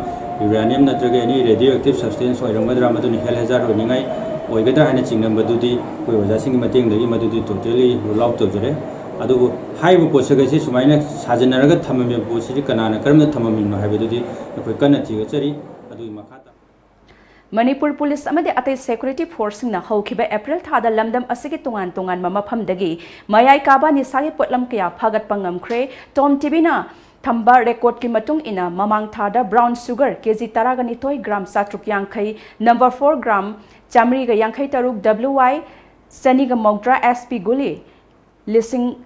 uranium ꯅꯠꯇ꯭ꯔꯒ any radioactive substance ꯑꯣꯏꯔꯝꯒꯗ꯭ꯔꯥ, ꯃꯗꯨꯅ health hazard ꯑꯣꯏꯅꯤꯡꯉꯥꯏ ꯑꯣꯏꯒꯗ꯭ꯔꯥ ꯍꯥꯏꯅ ꯆꯤꯡꯅꯕꯗꯨꯗꯤ ꯑꯩꯈꯣꯏ ꯑꯣꯖꯥꯁꯤꯡꯒꯤ ꯃꯇꯦꯡꯗꯒꯤ ꯃꯗꯨꯗꯤ totally rule out ꯇꯧꯖꯔꯦ꯫ ꯑꯗꯨꯕꯨ ꯍꯥꯏꯔꯤꯕ ꯄꯣꯠꯁꯛ ꯑꯁꯤ ꯁꯨꯃꯥꯏꯅ ꯁꯥꯖꯤꯟꯅꯔꯒ ꯊꯝꯃꯝꯃꯤꯕ ꯄꯣꯠꯁꯤꯗꯤ ꯀꯅꯥꯅ ꯀꯔꯝꯅ ꯊꯝꯃꯝꯃꯤꯕꯅꯣ ꯍꯥꯏꯕꯗꯨꯗꯤ ꯑꯩꯈꯣꯏ ꯀꯟꯅ ꯊꯤꯒꯠꯆꯔꯤ꯫ ꯑꯗꯨꯒꯤ ꯃꯈꯥ ꯇꯥ- ꯃꯅꯤꯄꯨꯔ ꯄꯨꯂꯤꯁ ꯑꯃꯗꯤ ꯑꯇꯩ security forceꯁꯤꯡꯅ ꯍꯧꯈꯤꯕ April ꯊꯥꯗ ꯂꯝꯗꯝ ꯑꯁꯤꯒꯤ ꯇꯣꯉꯥꯟ ꯇꯣꯉꯥꯟꯕ ꯃꯐꯝꯗꯒꯤ ꯃꯌꯥꯏ ꯀꯥꯕ ꯅꯤꯁꯥꯒꯤ ꯄꯣꯠꯂꯝ ꯀꯌꯥ ꯐꯥꯒꯠꯄ ꯉꯝꯈ꯭ꯔꯦ꯫ Tom TVꯅ ꯊꯝꯕ recordꯀꯤ ꯃꯇꯨꯡ ꯏꯟꯅ, ꯃꯃꯥꯡ ꯊꯥꯗ brown sugar ꯀꯦꯖꯤ ꯇꯔꯥꯒ ꯅꯤꯊꯣꯏ, gram ꯆꯥꯇ꯭ꯔꯨꯛ ꯌꯥꯡꯈꯩ, number four gram ꯆꯥꯃꯔꯤꯒ ꯌꯥꯡꯈꯩ ꯇꯔꯨꯛ, WY ꯆꯅꯤꯒ ꯃꯧꯗ꯭ꯔꯥ, SP ꯒꯨꯂꯤ ꯂꯤꯁꯤꯡ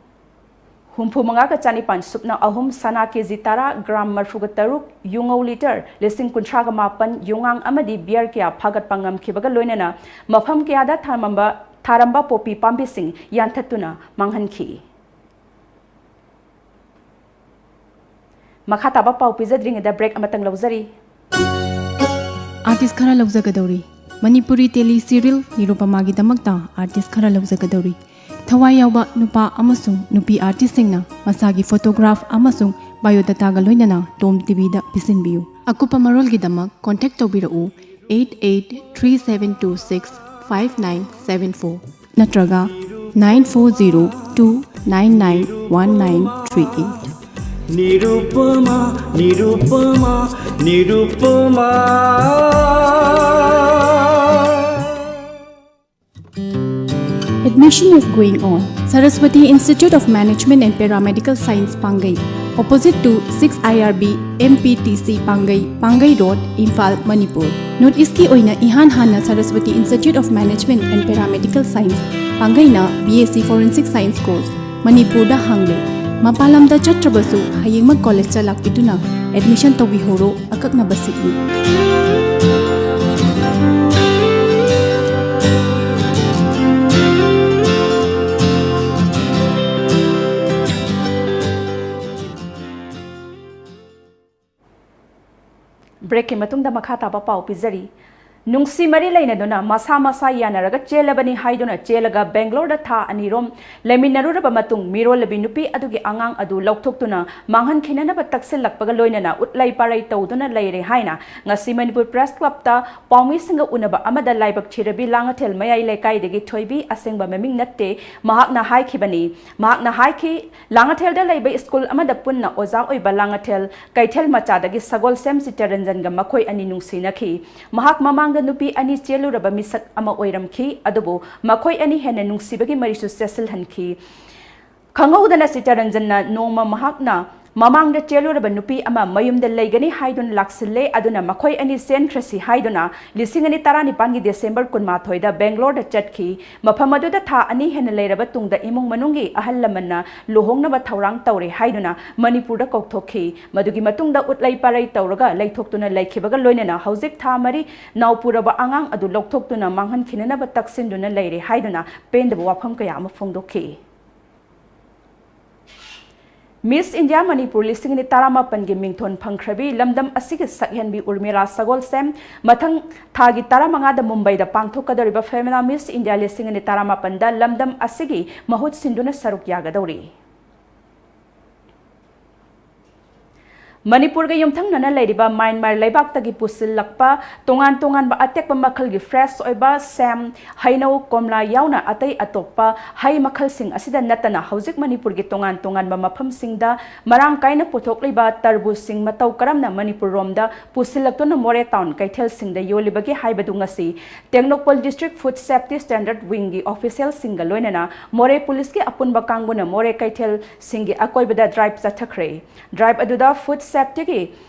ꯍꯨꯝꯐꯨ ꯃꯉꯥꯒ ꯆꯥꯅꯤꯄꯥꯟ ꯁꯨꯞꯅ ꯑꯍꯨꯝ, ꯁꯅꯥ ꯀꯦꯖꯤ ꯇꯔꯥ, gram ꯃꯔꯐꯨꯒ ꯇꯔꯨꯛ, ꯌꯨꯉꯧ litre ꯂꯤꯁꯤꯡ ꯀꯨꯟꯊ꯭ꯔꯥꯒ ꯃꯥꯄꯟ, ꯌꯨꯉꯥꯡ ꯑꯃꯗꯤ beer ꯀꯌꯥ ꯐꯥꯒꯠꯄ ꯉꯝꯈꯤꯕꯒ ꯂꯣꯏꯅꯅ ꯃꯐꯝ ꯀꯌꯥꯗ ꯊꯥꯔꯝꯕ, ꯊꯥꯔꯝꯕ ꯄꯣꯄꯤ ꯄꯥꯝꯕꯤꯁꯤꯡ ꯌꯥꯟꯊꯠꯇꯨꯅ ꯃꯥꯡꯍꯟꯈꯤ꯫ ꯃꯈꯥ ꯇꯥꯕ ꯄꯥꯎ ꯄꯤꯖꯗ꯭ꯔꯤꯉꯩꯗ break ꯑꯃꯇꯪ ꯂꯧꯖꯔꯤ꯫ Artist ꯈꯔ ꯂꯧꯖꯒꯗꯧꯔꯤ꯫ ꯃꯅꯤꯄꯨꯔꯤ tele serial ꯅꯤꯔꯨꯄꯃꯥꯒꯤꯗꯃꯛꯇ artist ꯈꯔ ꯂꯧꯖꯒꯗꯧꯔꯤ꯫ ꯊꯋꯥꯏ ꯌꯥꯎꯕ ꯅꯨꯄꯥ ꯑꯃꯁꯨꯡ ꯅꯨꯄꯤ artistꯁꯤꯡꯅ ꯃꯁꯥꯒꯤ photograph ꯑꯃꯁꯨꯡ biodataꯒ ꯂꯣꯏꯅꯅ Tom TVꯗ ꯄꯤꯁꯤꯟꯕꯤꯌꯨ꯫ ꯑꯀꯨꯞꯄ ꯃꯔꯣꯜꯒꯤꯗꯃꯛ contact ꯇꯧꯕꯤꯔꯛꯎ eight eight three seven two six five nine seven four ꯅꯠꯇ꯭ꯔꯒ nine four zero two nine nine one nine three eight. Nirupama, Nirupama, Nirupama. Admission is going on. Saraswati Institute of Management and Paramedical Science, Pangai, opposite to six I R B M P T C Pangai, Pangai Road, Imphal, Manipur. North East ꯀꯤ ꯑꯣꯏꯅ ꯏꯍꯥꯟ ꯍꯥꯟꯅ Saraswati Institute of Management and Paramedical Science, ꯄꯥꯡꯒꯩꯅ B S C Forensic Science course ꯃꯅꯤꯄꯨꯔꯗ ꯍꯥꯡꯂꯦ꯫ ꯃꯄꯥꯟ ꯂꯝꯗ ꯆꯠꯇ꯭ꯔꯕꯁꯨ ꯍꯌꯦꯡꯃꯛ ꯀꯣꯂꯦꯖꯇ ꯂꯥꯛꯄꯤꯗꯨꯅ admission ꯇꯧꯕꯤꯍꯧꯔꯣ꯫ ꯑꯀꯛꯅꯕ ꯁꯤꯠꯅꯤ꯫ Break ꯀꯤ ꯃꯇꯨꯡꯗ ꯃꯈꯥ ꯇꯥꯕ ꯄꯥꯎ ꯄꯤꯖꯔꯤ꯫ ꯅꯨꯡꯁꯤ ꯃꯔꯤ ꯂꯩꯅꯗꯨꯅ ꯃꯁꯥ ꯃꯁꯥ ꯌꯥꯅꯔꯒ ꯆꯦꯜꯂꯕꯅꯤ ꯍꯥꯏꯗꯨꯅ ꯆꯦꯜꯂꯒ ꯕꯦꯡꯒ꯭ꯂꯣꯔꯗ ꯊꯥ ꯑꯅꯤꯔꯣꯝ ꯂꯩꯃꯤꯟꯅꯔꯨꯔꯕ ꯃꯇꯨꯡ, ꯃꯤꯔꯣꯜꯂꯕꯤ ꯅꯨꯄꯤ ꯑꯗꯨꯒꯤ ꯑꯉꯥꯡ ꯑꯗꯨ ꯂꯧꯊꯣꯛꯇꯨꯅ ꯃꯥꯡꯍꯟꯈꯤꯅꯅꯕ ꯇꯛꯁꯤꯜꯂꯛꯄꯒ ꯂꯣꯏꯅꯅ ꯎꯠꯂꯩ ꯄꯥꯔꯩ ꯇꯧꯗꯨꯅ ꯂꯩꯔꯦ ꯍꯥꯏꯅ ꯉꯁꯤ ꯃꯅꯤꯄꯨꯔ ꯄ꯭ꯔꯦꯁ ꯀ꯭ꯂꯕꯇ ꯄꯥꯎꯃꯤꯁꯤꯡꯒ ꯎꯅꯕ ꯑꯃꯗ ꯂꯥꯏꯕꯛ ꯊꯤꯔꯕꯤ ꯂꯥꯡꯉꯊꯦꯜ ꯃꯌꯥꯏ ꯂꯩꯀꯥꯏꯗꯒꯤ ꯊꯣꯏꯕꯤ, ꯑꯁꯦꯡꯕ ꯃꯃꯤꯡ ꯅꯠꯇꯦ, ꯃꯍꯥꯛꯅ ꯍꯥꯏꯈꯤꯕꯅꯤ꯫ ꯃꯍꯥꯛꯅ ꯍꯥꯏꯈꯤ, ꯂꯥꯡꯉꯊꯦꯜꯗ ꯂꯩꯕ ꯁ꯭ꯀꯨꯜ ꯑꯃꯗ ꯄꯨꯟꯅ ꯑꯣꯖꯥ ꯑꯣꯏꯕ ꯂꯥꯡꯉꯊꯦꯜ ꯀꯩꯊꯦꯜ ꯃꯆꯥꯗꯒꯤ ꯁꯒꯣꯜꯁꯦꯝ ꯆꯤꯇꯔꯟꯖꯟꯒ ꯃꯈꯣꯏ ꯑꯅꯤ ꯅꯨꯡꯁꯤꯅꯈꯤ꯫ ꯃꯍꯥꯛ ꯃꯃꯥꯡꯗ ꯅꯨꯄꯤ ꯑꯅꯤ ꯆꯦꯜꯂꯨꯔꯕ ꯃꯤꯁꯛ ꯑꯃ ꯑꯣꯏꯔꯝꯈꯤ, ꯑꯗꯨꯕꯨ ꯃꯈꯣꯏ ꯑꯅꯤ ꯍꯦꯟꯅ ꯅꯨꯡꯁꯤꯕꯒꯤ ꯃꯔꯤꯁꯨ ꯆꯦꯠꯁꯤꯜꯍꯟꯈꯤ꯫ ꯈꯪꯍꯧꯗꯅ ꯆꯤꯇꯔꯟꯖꯟꯅ ꯅꯣꯡꯃ ꯃꯍꯥꯛꯅ ꯃꯃꯥꯡꯗ ꯆꯦꯜꯂꯨꯔꯕ ꯅꯨꯄꯤ ꯑꯃ ꯃꯌꯨꯝꯗ ꯂꯩꯒꯅꯤ ꯍꯥꯏꯗꯨꯅ ꯂꯥꯛꯁꯤꯜꯂꯦ, ꯑꯗꯨꯅ ꯃꯈꯣꯏ ꯑꯅꯤ ꯆꯦꯟꯈ꯭ꯔꯁꯤ ꯍꯥꯏꯗꯨꯅ ꯂꯤꯁꯤꯡ ꯑꯅꯤ ꯇꯔꯥꯅꯤꯄꯥꯟꯒꯤ ꯗꯤꯁꯦꯝꯕꯔ ꯀꯨꯟꯃꯥꯊꯣꯏꯗ ꯕꯦꯡꯒ꯭ꯂꯣꯔꯗ ꯆꯠꯈꯤ꯫ ꯃꯐꯝ ꯑꯗꯨꯗ ꯊꯥ ꯑꯅꯤ ꯍꯦꯟꯅ ꯂꯩꯔꯕ ꯇꯨꯡꯗ ꯏꯃꯨꯡ ꯃꯅꯨꯡꯒꯤ ꯑꯍꯜ ꯂꯃꯟꯅ ꯂꯨꯍꯣꯡꯅꯕ ꯊꯧꯔꯥꯡ ꯇꯧꯔꯦ ꯍꯥꯏꯗꯨꯅ ꯃꯅꯤꯄꯨꯔꯗ ꯀꯧꯊꯣꯛꯈꯤ꯫ ꯃꯗꯨꯒꯤ ꯃꯇꯨꯡꯗ ꯎꯠꯂꯩ ꯄꯥꯔꯩ ꯇꯧꯔꯒ ꯂꯩꯊꯣꯛꯇꯨꯅ ꯂꯩꯈꯤꯕꯒ ꯂꯣꯏꯅꯅ ꯍꯧꯖꯤꯛ ꯊꯥ ꯃꯔꯤ ꯅꯥꯎ ꯄꯨꯔꯕ ꯑꯉꯥꯡ ꯑꯗꯨ ꯂꯧꯊꯣꯛꯇꯨꯅ ꯃꯥꯡꯍꯟꯈꯤꯅꯅꯕ ꯇꯛꯁꯤꯟꯗꯨꯅ ꯂꯩꯔꯦ ꯍꯥꯏꯗꯨꯅ ꯄꯦꯟꯗꯕ ꯋꯥꯐꯝ ꯀꯌꯥ ꯑꯃ ꯐꯣꯡꯗꯣꯛꯈꯤ꯫ Miss India Manipur ꯂꯤꯁꯤꯡ ꯑꯅꯤ ꯇꯔꯥꯃꯥꯄꯟꯒꯤ ꯃꯤꯡꯊꯣꯟ ꯐꯪꯈ꯭ꯔꯕꯤ ꯂꯝꯗꯝ ꯑꯁꯤꯒꯤ ꯁꯛꯍꯦꯟꯕꯤ ꯎꯔꯃꯤꯂꯥ ꯁꯒꯣꯜꯁꯦꯝ ꯃꯊꯪ ꯊꯥꯒꯤ ꯇꯔꯥꯃꯉꯥꯗ ꯃꯨꯝꯕꯩꯗ ꯄꯥꯡꯊꯣꯛꯀꯗꯧꯔꯤꯕ Femina Miss India ꯂꯤꯁꯤꯡ ꯑꯅꯤ ꯇꯔꯥꯃꯥꯄꯟꯗ ꯂꯝꯗꯝ ꯑꯁꯤꯒꯤ ꯃꯍꯨꯠ ꯁꯤꯟꯗꯨꯅ ꯁꯔꯨꯛ ꯌꯥꯒꯗꯧꯔꯤ꯫ ꯃꯅꯤꯄꯨꯔꯒ ꯌꯨꯝꯊꯪꯅꯅ ꯂꯩꯔꯤꯕ ꯃ꯭ꯌꯥꯟꯃꯥꯔ ꯂꯩꯕꯥꯛꯇꯒꯤ ꯄꯨꯁꯤꯜꯂꯛꯄ ꯇꯣꯉꯥꯟ ꯇꯣꯉꯥꯟꯕ ꯑꯇꯦꯛꯄ ꯃꯈꯜꯒꯤ fresh ꯑꯣꯏꯕ ꯁꯦꯝ, ꯍꯩꯅꯧ, ꯀꯣꯝꯂꯥ ꯌꯥꯎꯅ ꯑꯇꯩ ꯑꯇꯣꯞꯄ ꯍꯩ ꯃꯈꯜꯁꯤꯡ ꯑꯁꯤꯗ ꯅꯠꯇꯅ ꯍꯧꯖꯤꯛ ꯃꯅꯤꯄꯨꯔꯒꯤ ꯇꯣꯉꯥꯟ ꯇꯣꯉꯥꯟꯕ ꯃꯐꯝꯁꯤꯡꯗ ꯃꯔꯥꯡ ꯀꯥꯏꯅ ꯄꯨꯊꯣꯛꯂꯤꯕ ꯇꯔꯕꯨꯖꯁꯤꯡ ꯃꯇꯧ ꯀꯔꯝꯅ ꯃꯅꯤꯄꯨꯔ ꯔꯣꯝꯗ ꯄꯨꯁꯤꯜꯂꯛꯇꯨꯅ ꯃꯣꯔꯦ ꯇꯥꯎꯟ ꯀꯩꯊꯦꯜꯁꯤꯡꯗ ꯌꯣꯜꯂꯤꯕꯒꯦ ꯍꯥꯏꯕꯗꯨ ꯉꯁꯤ Tengnoupal District Food Safety Standard Wingꯒꯤ officialꯁꯤꯡꯒ ꯂꯣꯏꯅꯅ ꯃꯣꯔꯦ ꯄꯨꯂꯤꯁꯀꯤ ꯑꯄꯨꯟꯕ ꯀꯥꯡꯕꯨꯅ ꯃꯣꯔꯦ ꯀꯩꯊꯦꯜꯁꯤꯡꯒꯤ ꯑꯀꯣꯏꯕꯗ drive ꯆꯠꯊꯈ꯭ꯔꯦ꯫ Drive ꯑꯗꯨꯗ food safetyꯒꯤ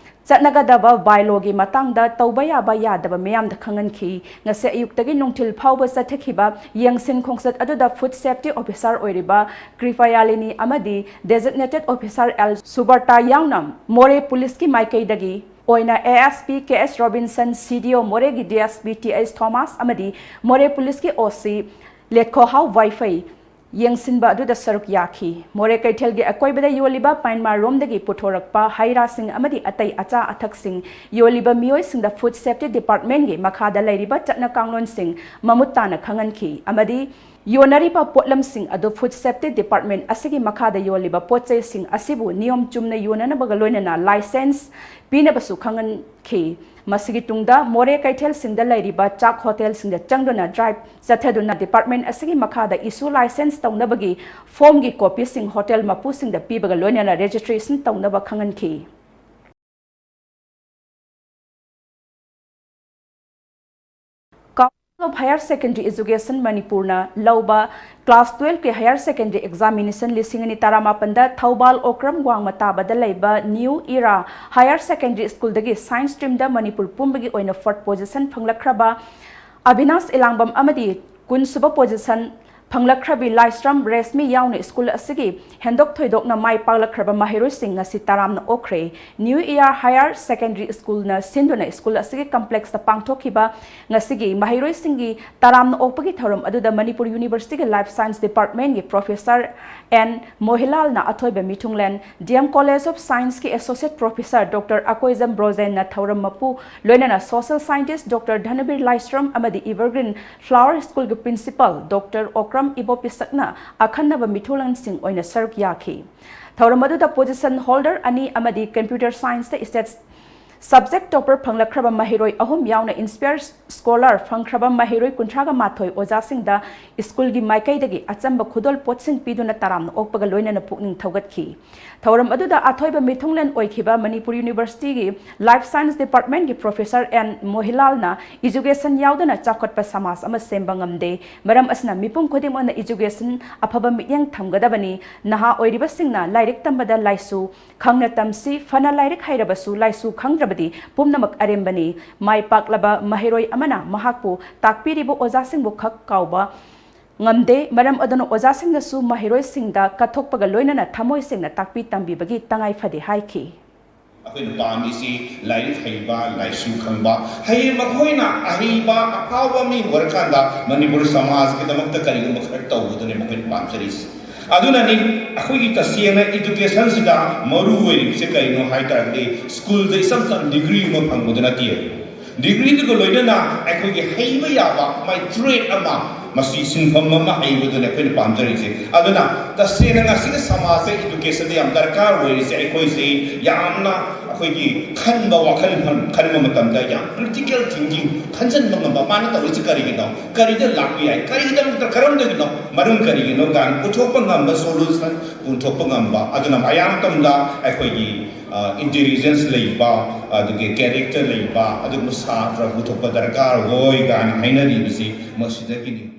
ꯆꯠꯅꯒꯗꯕ bylawꯒꯤ ꯃꯇꯥꯡꯗ ꯇꯧꯕ ꯌꯥꯕ ꯌꯥꯗꯕ ꯃꯤꯌꯥꯝꯗ ꯈꯪꯍꯟꯈꯤ꯫ ꯉꯁꯤ ꯑꯌꯨꯛꯇꯒꯤ ꯅꯨꯡꯊꯤꯜ ꯐꯥꯎꯕ ꯆꯠꯊꯈꯤꯕ ꯌꯦꯡꯁꯤꯟ ꯈꯣꯡꯆꯠ ꯑꯗꯨꯗ food safety officer ꯑꯣꯏꯔꯤꯕ ꯀ꯭ꯔꯤꯄꯥꯌꯥꯂꯤꯅꯤ ꯑꯃꯗꯤ designated officer ꯑꯦꯜ ꯁꯨꯕꯔꯇꯥ ꯌꯥꯎꯅ ꯃꯣꯔꯦ ꯄꯨꯂꯤꯁꯀꯤ ꯃꯥꯏꯀꯩꯗꯒꯤ ꯑꯣꯏꯅ ASP ꯀꯦ ꯑꯦꯁ ꯔꯣꯕꯤꯟꯁꯟ, CDO ꯃꯣꯔꯦꯒꯤ DSP ꯇꯤ ꯑꯩꯆ ꯊꯣꯃꯥꯁ ꯑꯃꯗꯤ ꯃꯣꯔꯦ ꯄꯨꯂꯤꯁꯀꯤ OC ꯂꯦꯠꯈꯣꯍꯥꯎ ꯋꯥꯏꯐꯩ ꯌꯦꯡꯁꯤꯟꯕ ꯑꯗꯨꯗ ꯁꯔꯨꯛ ꯌꯥꯈꯤ꯫ ꯃꯣꯔꯦ ꯀꯩꯊꯦꯜꯒꯤ ꯑꯀꯣꯏꯕꯗ ꯌꯣꯜꯂꯤꯕ ꯃ꯭ꯌꯥꯟꯃꯥꯔ ꯔꯣꯝꯗꯒꯤ ꯄꯨꯊꯣꯔꯛꯄ ꯍꯩ ꯔꯥꯁꯤꯡ ꯑꯃꯗꯤ ꯑꯇꯩ ꯑꯆꯥ ꯑꯊꯛꯁꯤꯡ ꯌꯣꯜꯂꯤꯕ ꯃꯤꯑꯣꯏꯁꯤꯡꯗ food safety departmentꯒꯤ ꯃꯈꯥꯗ ꯂꯩꯔꯤꯕ ꯆꯠꯅ ꯀꯥꯡꯂꯣꯟꯁꯤꯡ ꯃꯃꯨꯠ ꯇꯥꯅ ꯈꯪꯍꯟꯈꯤ ꯑꯃꯗꯤ ꯌꯣꯟꯅꯔꯤꯕ ꯄꯣꯠꯂꯝꯁꯤꯡ ꯑꯗꯨ food safety department ꯑꯁꯤꯒꯤ ꯃꯈꯥꯗ ꯌꯣꯜꯂꯤꯕ ꯄꯣꯠ ꯆꯩꯁꯤꯡ ꯑꯁꯤꯕꯨ ꯅꯤꯌꯣꯝ ꯆꯨꯝꯅ ꯌꯣꯟꯅꯅꯕꯒ ꯂꯣꯏꯅꯅ license ꯄꯤꯅꯕꯁꯨ ꯈꯪꯍꯟꯈꯤ꯫ ꯃꯁꯤꯒꯤ ꯇꯨꯡꯗ ꯃꯣꯔꯦ ꯀꯩꯊꯦꯜꯁꯤꯡꯗ ꯂꯩꯔꯤꯕ ꯆꯥꯛ ꯍꯣꯇꯦꯜꯁꯤꯡꯗ ꯆꯪꯗꯨꯅ drive ꯆꯠꯊꯗꯨꯅ department ꯑꯁꯤꯒꯤ ꯃꯈꯥꯗ issue license ꯇꯧꯅꯕꯒꯤ formꯒꯤ copyꯁꯤꯡ ꯍꯣꯇꯦꯜ ꯃꯄꯨꯁꯤꯡꯗ ꯄꯤꯕꯒ ꯂꯣꯏꯅꯅ registration ꯇꯧꯅꯕ ꯈꯪꯍꯟꯈꯤ꯫ Council of Higher Secondary Education ꯃꯅꯤꯄꯨꯔꯅ ꯂꯧꯕ class twelveꯀꯤ higher secondary examination ꯂꯤꯁꯤꯡ ꯑꯅꯤ ꯇꯔꯥꯃꯥꯄꯟꯗ ꯊꯧꯕꯥꯜ ꯑꯣꯀ꯭ꯔꯝ ꯋꯥꯡꯃ ꯇꯥꯕꯗ ꯂꯩꯕ New Era Higher Secondary Schoolꯗꯒꯤ science streamꯗ Manipur ꯄꯨꯝꯕꯒꯤ ꯑꯣꯏꯅ first position ꯐꯪꯂꯛꯈ꯭ꯔꯕ ꯑꯕꯤꯅꯥꯁ ꯏꯂꯥꯡꯕꯝ ꯑꯃꯗꯤ ꯀꯨꯟꯁꯨꯕ position ꯐꯪꯂꯛꯈ꯭ꯔꯕꯤ ꯂꯥꯏꯁ꯭ꯔꯝ ꯔꯦꯁꯃꯤ ꯌꯥꯎꯅ school ꯑꯁꯤꯒꯤ ꯍꯦꯟꯗꯣꯛ ꯊꯣꯏꯗꯣꯛꯅ ꯃꯥꯏ ꯄꯥꯛꯂꯛꯈ꯭ꯔꯕ ꯃꯍꯩꯔꯣꯏꯁꯤꯡ ꯉꯁꯤ ꯇꯔꯥꯝꯅ ꯑꯣꯛꯈ꯭ꯔꯦ꯫ New Era Higher Secondary Schoolꯅ ꯁꯤꯟꯗꯨꯅ school ꯑꯁꯤꯒꯤ complexꯇ ꯄꯥꯡꯊꯣꯛꯈꯤꯕ ꯉꯁꯤꯒꯤ ꯃꯍꯩꯔꯣꯏꯁꯤꯡꯒꯤ ꯇꯔꯥꯝꯅ ꯑꯣꯛꯄꯒꯤ ꯊꯧꯔꯝ ꯑꯗꯨꯗ ꯃꯅꯤꯄꯨꯔ Universityꯒꯤ Life Science Departmentꯀꯤ Professor ꯑꯦꯟ ꯃꯣꯍꯤꯂꯥꯜꯅ ꯑꯊꯣꯏꯕ ꯃꯤꯊꯨꯡꯂꯦꯟ, D M College of Scienceꯀꯤ Associate Professor Doctor Akoijam ꯕ꯭ꯔꯣꯖꯦꯟꯅ ꯊꯧꯔꯝ ꯃꯄꯨ ꯂꯣꯏꯅꯅ social scientist Doctor ꯙꯅꯕꯤꯔ ꯂꯥꯏꯁ꯭ꯔꯝ ꯑꯃꯗꯤ Evergreen Flower Schoolꯒꯤ Principal Doctor Okram ꯏꯕꯣꯄꯤꯁꯛꯅ ꯑꯈꯟꯅꯕ ꯃꯤꯊꯨꯡꯂꯦꯟꯁꯤꯡ ꯑꯣꯏꯅ ꯁꯔꯨꯛ ꯌꯥꯈꯤ꯫ ꯊꯧꯔꯝ ꯑꯗꯨꯗ position holder ꯑꯅꯤ ꯑꯃꯗꯤ computer science ꯇ state subject topper ꯐꯪꯂꯛꯈ꯭ꯔꯕ ꯃꯍꯩꯔꯣꯏ ꯑꯍꯨꯝ ꯌꯥꯎꯅ inspire scholar ꯐꯪꯈ꯭ꯔꯕ ꯃꯍꯩꯔꯣꯏ ꯀꯨꯟꯊ꯭ꯔꯥꯒ ꯃꯥꯊꯣꯏ ꯑꯣꯖꯥꯁꯤꯡꯗ ꯁ꯭ꯀꯨꯜꯒꯤ ꯃꯥꯏꯀꯩꯗꯒꯤ ꯑꯆꯝꯕ ꯈꯨꯗꯣꯜ ꯄꯣꯠꯁꯤꯡ ꯄꯤꯗꯨꯅ ꯇꯔꯥꯝꯅ ꯑꯣꯛꯄꯒ ꯂꯣꯏꯅꯅ ꯄꯨꯛꯅꯤꯡ ꯊꯧꯒꯠꯈꯤ꯫ ꯊꯧꯔꯝ ꯑꯗꯨꯗ ꯑꯊꯣꯏꯕ ꯃꯤꯊꯨꯡꯂꯦꯟ ꯑꯣꯏꯈꯤꯕ ꯃꯅꯤꯄꯨꯔ ꯌꯨꯅꯤꯚꯔꯁꯤꯇꯤꯒꯤ life science department ꯀꯤ professor ꯑꯦꯟ ꯃꯣꯍꯤꯂꯥꯜꯅ education ꯌꯥꯎꯗꯅ ꯆꯥꯎꯈꯠꯄ ꯁꯃꯥꯖ ꯑꯃ ꯁꯦꯝꯕ ꯉꯝꯗꯦ, ꯃꯔꯝ ꯑꯁꯤꯅ ꯃꯤꯄꯨꯝ ꯈꯨꯗꯤꯡꯃꯛꯅ education ꯑꯐꯕ ꯃꯤꯠꯌꯦꯡ ꯊꯝꯒꯗꯕꯅꯤ, ꯅꯍꯥ ꯑꯣꯏꯔꯤꯕꯁꯤꯡꯅ ꯂꯥꯏꯔꯤꯛ ꯇꯝꯕꯗ ꯂꯥꯏꯁꯨ ꯈꯪꯅ ꯇꯝꯁꯤ, ꯐꯅ ꯂꯥꯏꯔꯤꯛ ꯍꯩꯔꯕꯁꯨ ꯂꯥꯏꯁꯨ ꯈꯪꯗ꯭ꯔꯕꯗꯤ ꯄꯨꯝꯅꯃꯛ ꯑꯔꯦꯝꯕꯅꯤ, ꯃꯥꯏ ꯄꯥꯛꯂꯕ ꯃꯍꯩꯔꯣꯏ ꯑꯃꯅ ꯃꯍꯥꯛꯄꯨ ꯇꯥꯛꯄꯤꯔꯤꯕ ꯑꯣꯖꯥꯁꯤꯡꯕꯨ ꯈꯛ ꯀꯥꯎꯕ ꯉꯝꯗꯦ, ꯃꯔꯝ ꯑꯗꯨꯅ ꯑꯣꯖꯥꯁꯤꯡꯅꯁꯨ ꯃꯍꯩꯔꯣꯏꯁꯤꯡꯗ ꯀꯠꯊꯣꯛꯄꯒ ꯂꯣꯏꯅꯅ ꯊꯃꯣꯏ ꯁꯦꯡꯅ ꯇꯥꯛꯄꯤ ꯇꯝꯕꯤꯕꯒꯤ ꯇꯉꯥꯏ ꯐꯗꯦ ꯍꯥꯏꯈꯤ꯫ ꯑꯩꯈꯣꯏꯅ ꯄꯥꯝꯃꯤꯁꯤ ꯂꯥꯏꯔꯤꯛ ꯍꯩꯕ, ꯂꯥꯏꯁꯨ ꯈꯪꯕ, ꯍꯌꯦꯡ ꯃꯈꯣꯏꯅ ꯑꯍꯩꯕ ꯑꯐꯥꯎꯕ ꯃꯤ ꯑꯣꯏꯔꯀꯥꯟꯗ ꯃꯅꯤꯄꯨꯔ ꯁꯃꯥꯖꯀꯤꯗꯃꯛꯇ ꯀꯔꯤꯒꯨꯝꯕ ꯈꯔ ꯇꯧꯕꯗꯨꯅꯦ ꯃꯈꯣꯏꯅ ꯄꯥꯝꯖꯔꯤꯁꯤ꯫ ꯑꯗꯨꯅꯅꯤ ꯑꯩꯈꯣꯏꯒꯤ ꯇꯁꯦꯡꯅ education ꯁꯤꯗ ꯃꯔꯨ ꯑꯣꯏꯔꯤꯕꯁꯦ ꯀꯔꯤꯅꯣ ꯍꯥꯏ ꯇꯥꯔꯒꯗꯤ school ꯗ ꯏꯆꯝ ꯆꯝ degree ꯑꯃ ꯐꯪꯕꯗꯨ ꯅꯠꯇꯦ꯫ Degree ꯗꯨꯒ ꯂꯣꯏꯅꯅ ꯑꯩꯈꯣꯏꯒꯤ ꯍꯩꯕ ꯌꯥꯕ ꯃꯥꯏ trade ꯑꯃ, ꯃꯁꯤ ꯁꯤꯟꯐꯝ ꯑꯃ ꯍꯩꯕꯗꯨꯅꯦ ꯑꯩꯈꯣꯏꯅ ꯄꯥꯝꯖꯔꯤꯁꯦ꯫ ꯑꯗꯨꯅ ꯇꯁꯦꯡꯅ ꯉꯁꯤꯒꯤ ꯁꯃꯥꯖꯗ education ꯗ ꯌꯥꯝ ꯗꯔꯀꯥꯔ ꯑꯣꯏꯔꯤꯁꯦ ꯑꯩꯈꯣꯏꯁꯦ ꯌꯥꯝꯅ ꯑꯩꯈꯣꯏꯒꯤ ꯈꯟꯕ ꯋꯥꯈꯜ ꯈꯟꯕ ꯃꯇꯝꯗ ꯌꯥꯝ critical thinking ꯈꯟꯖꯟꯕ ꯉꯝꯕ, ꯃꯥꯅ ꯇꯧꯔꯤꯁꯤ ꯀꯔꯤꯒꯤꯅꯣ, ꯀꯔꯤꯗ ꯂꯥꯛꯄ ꯌꯥꯏ, ꯀꯔꯤꯒꯤꯗꯃꯛꯇ, ꯀꯔꯝꯗꯒꯤꯅꯣ, ꯃꯔꯝ ꯀꯔꯤꯒꯤꯅꯣ ꯀꯥꯏꯅ ꯄꯨꯊꯣꯛꯄ ꯉꯝꯕ, solution ꯄꯨꯊꯣꯛꯄ ꯉꯝꯕ꯫ ꯑꯗꯨꯅ ꯃꯌꯥꯝ ꯇꯝꯗ ꯑꯩꯈꯣꯏꯒꯤ intelligence ꯂꯩꯕ, ꯑꯗꯨꯒꯤ character ꯂꯩꯕ, ꯑꯗꯨꯒꯨꯝꯕ ꯁꯥꯇ꯭ꯔ ꯄꯨꯊꯣꯛꯄ ꯗꯔꯀꯥꯔ ꯑꯣꯏ ꯀꯥꯏꯅ ꯍꯥꯏꯅꯔꯤꯕꯁꯤ ꯃꯁꯤꯗꯒꯤꯅꯤ꯫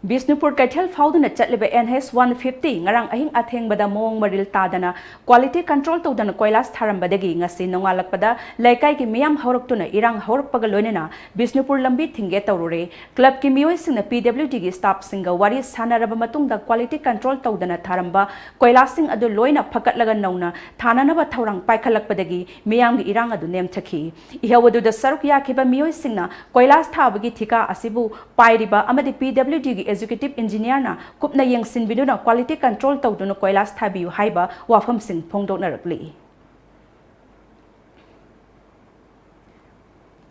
ꯕꯤꯁꯅꯨꯄꯨꯔ ꯀꯩꯊꯦꯜ ꯐꯥꯎꯗꯨꯅ ꯆꯠꯂꯤꯕ N H one fifty ꯉꯔꯥꯡ ꯑꯍꯤꯡ ꯑꯊꯦꯡꯕꯗ ꯃꯑꯣꯡ ꯃꯔꯤꯜ ꯇꯥꯗꯅ quality control ꯇꯧꯗꯅ ꯀꯣꯏꯂꯥꯁ ꯊꯥꯔꯝꯕꯗꯒꯤ ꯉꯁꯤ ꯅꯣꯡꯉꯥꯜꯂꯛꯄꯗ ꯂꯩꯀꯥꯏꯒꯤ ꯃꯤꯌꯥꯝ ꯍꯧꯔꯛꯇꯨꯅ ꯏꯔꯥꯡ ꯍꯧꯔꯛꯄꯒ ꯂꯣꯏꯅꯅ ꯕꯤꯁꯅꯨꯄꯨꯔ ꯂꯝꯕꯤ ꯊꯤꯡꯒꯦ ꯇꯧꯔꯨꯔꯦ꯫ Club ꯀꯤ ꯃꯤꯑꯣꯏꯁꯤꯡꯅ P W D ꯒꯤ staff ꯁꯤꯡꯒ ꯋꯥꯔꯤ ꯁꯥꯟꯅꯔꯕ ꯃꯇꯨꯡꯗ quality control ꯇꯧꯗꯅ ꯊꯥꯔꯝꯕ ꯀꯣꯏꯂꯥꯁꯁꯤꯡ ꯑꯗꯨ ꯂꯣꯏꯅ ꯐꯒꯠꯂꯒ ꯅꯧꯅ ꯊꯥꯅꯅꯕ ꯊꯧꯔꯥꯡ ꯄꯥꯏꯈꯠꯂꯛꯄꯗꯒꯤ ꯃꯤꯌꯥꯝꯒꯤ ꯏꯔꯥꯡ ꯑꯗꯨ ꯅꯦꯝꯊꯈꯤ꯫ ꯏꯍꯧ ꯑꯗꯨꯗ ꯁꯔꯨꯛ ꯌꯥꯈꯤꯕ ꯃꯤꯑꯣꯏꯁꯤꯡꯅ ꯀꯣꯏꯂꯥꯁ ꯊꯥꯕꯒꯤ ꯊꯤꯀꯥ ꯑꯁꯤꯕꯨ ꯄꯥꯏꯔꯤꯕ ꯑꯃꯗꯤ P W D ꯒꯤ executive engineer ꯅ ꯀꯨꯞꯅ ꯌꯦꯡꯁꯤꯟꯕꯤꯗꯨꯅ quality control ꯇꯧꯗꯨꯅ ꯀꯣꯏꯂꯥꯁ ꯊꯥꯕꯤꯌꯨ ꯍꯥꯏꯕ ꯋꯥꯐꯝꯁꯤꯡ ꯐꯣꯡꯗꯣꯛꯅꯔꯛꯂꯤ꯫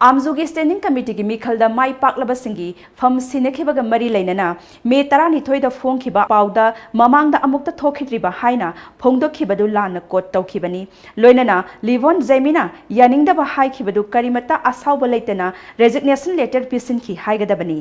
ꯑꯥꯝꯖꯨꯒꯤ ꯁ꯭ꯇꯦꯟꯗꯤꯡ ꯀꯃꯤꯇꯤꯒꯤ ꯃꯤꯈꯜꯗ ꯃꯥꯏ ꯄꯥꯛꯂꯕꯁꯤꯡꯒꯤ ꯐꯝ ꯁꯤꯟꯅꯈꯤꯕꯒ ꯃꯔꯤ ꯂꯩꯅꯅ ꯃꯦ ꯇꯔꯥꯅꯤꯊꯣꯏꯗ ꯐꯣꯡꯈꯤꯕ ꯄꯥꯎꯗ ꯃꯃꯥꯡꯗ ꯑꯃꯨꯛꯇ ꯊꯣꯛꯈꯤꯗ꯭ꯔꯤꯕ ꯍꯥꯏꯅ ꯐꯣꯡꯗꯣꯛꯈꯤꯕꯗꯨ ꯂꯥꯟꯅ ꯀꯣꯠ ꯇꯧꯈꯤꯕꯅꯤ꯫ ꯂꯣꯏꯅꯅ ꯂꯤꯕꯣꯟ ꯖꯦꯃꯤꯅ ꯌꯥꯅꯤꯡꯗꯕ ꯍꯥꯏꯈꯤꯕꯗꯨ ꯀꯔꯤꯃꯠꯇ ꯑꯁꯥꯎꯕ ꯂꯩꯇꯅ ꯔꯦꯖꯤꯒꯅꯦꯁꯟ ꯂꯦꯇꯔ ꯄꯤꯁꯤꯟꯈꯤ ꯍꯥꯏꯒꯗꯕꯅꯤ꯫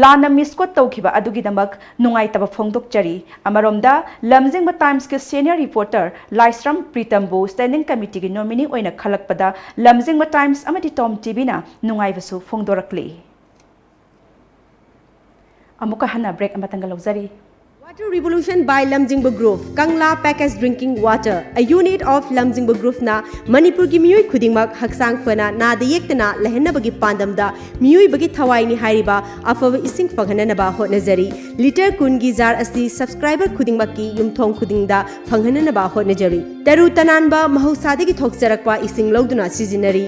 ꯂꯥꯟꯅ ꯃꯤꯁꯀꯣꯠ ꯇꯧꯈꯤꯕ ꯑꯗꯨꯒꯤꯗꯃꯛ ꯅꯨꯡꯉꯥꯏꯇꯕ ꯐꯣꯡꯗꯣꯛꯆꯔꯤ꯫ ꯑꯃꯔꯣꯝꯗ, ꯂꯝꯖꯤꯡꯕ ꯇꯥꯏꯝꯁꯀꯤ ꯁꯦꯅꯤꯌꯔ ꯔꯤꯄꯣꯔꯇꯔ ꯂꯥꯏꯁ꯭ꯔꯝ ꯄ꯭ꯔꯤꯇꯝꯕꯨ ꯁ꯭ꯇꯦꯟꯗꯤꯡ ꯀꯃꯤꯇꯤꯒꯤ ꯅꯣꯃꯤꯅꯤ ꯑꯣꯏꯅ ꯈꯜꯂꯛꯄꯗ ꯂꯝꯖꯤꯡꯕ ꯇꯥꯏꯝꯁ ꯑꯃꯗꯤ ꯇꯣꯝ ꯇꯤꯚꯤꯅ ꯅꯨꯡꯉꯥꯏꯕꯁꯨ ꯐꯣꯡꯗꯣꯔꯛꯂꯤ꯫ ꯑꯃꯨꯛꯀ ꯍꯟꯅ break ꯑꯃꯇꯪꯒ ꯂꯧꯖꯔꯤ꯫ Water Revolution by Lamjingba Group, Kangla Packaged Drinking Water, a unit of Lamjingba Groupꯅ ꯃꯅꯤꯄꯨꯔꯒꯤ ꯃꯤꯑꯣꯏ ꯈꯨꯗꯤꯡꯃꯛ ꯍꯛꯆꯥꯡ ꯐꯅ ꯅꯥꯗ ꯌꯦꯛꯇꯅ ꯂꯩꯍꯟꯅꯕꯒꯤ ꯄꯥꯟꯗꯝꯗ ꯃꯤꯑꯣꯏꯕꯒꯤ ꯊꯋꯥꯏꯅꯤ ꯍꯥꯏꯔꯤꯕ ꯑꯐꯕ ꯏꯁꯤꯡ ꯐꯪꯍꯟꯅꯅꯕ ꯍꯣꯠꯅꯖꯔꯤ꯫ ꯂꯤꯇꯔ ꯀꯨꯟꯒꯤ ꯖꯥꯔ ꯑꯁꯤ ꯁꯕꯁꯀ꯭ꯔꯥꯏꯕꯔ ꯈꯨꯗꯤꯡꯃꯛꯀꯤ ꯌꯨꯝꯊꯣꯡ ꯈꯨꯗꯤꯡꯗ ꯐꯪꯍꯟꯅꯅꯕ ꯍꯣꯠꯅꯖꯔꯤ꯫ ꯇꯔꯨ ꯇꯅꯥꯟꯕ ꯃꯍꯧꯁꯥꯗꯒꯤ ꯊꯣꯛꯆꯔꯛꯄ ꯏꯁꯤꯡ ꯂꯧꯗꯨꯅ ꯁꯤꯖꯤꯟꯅꯔꯤ꯫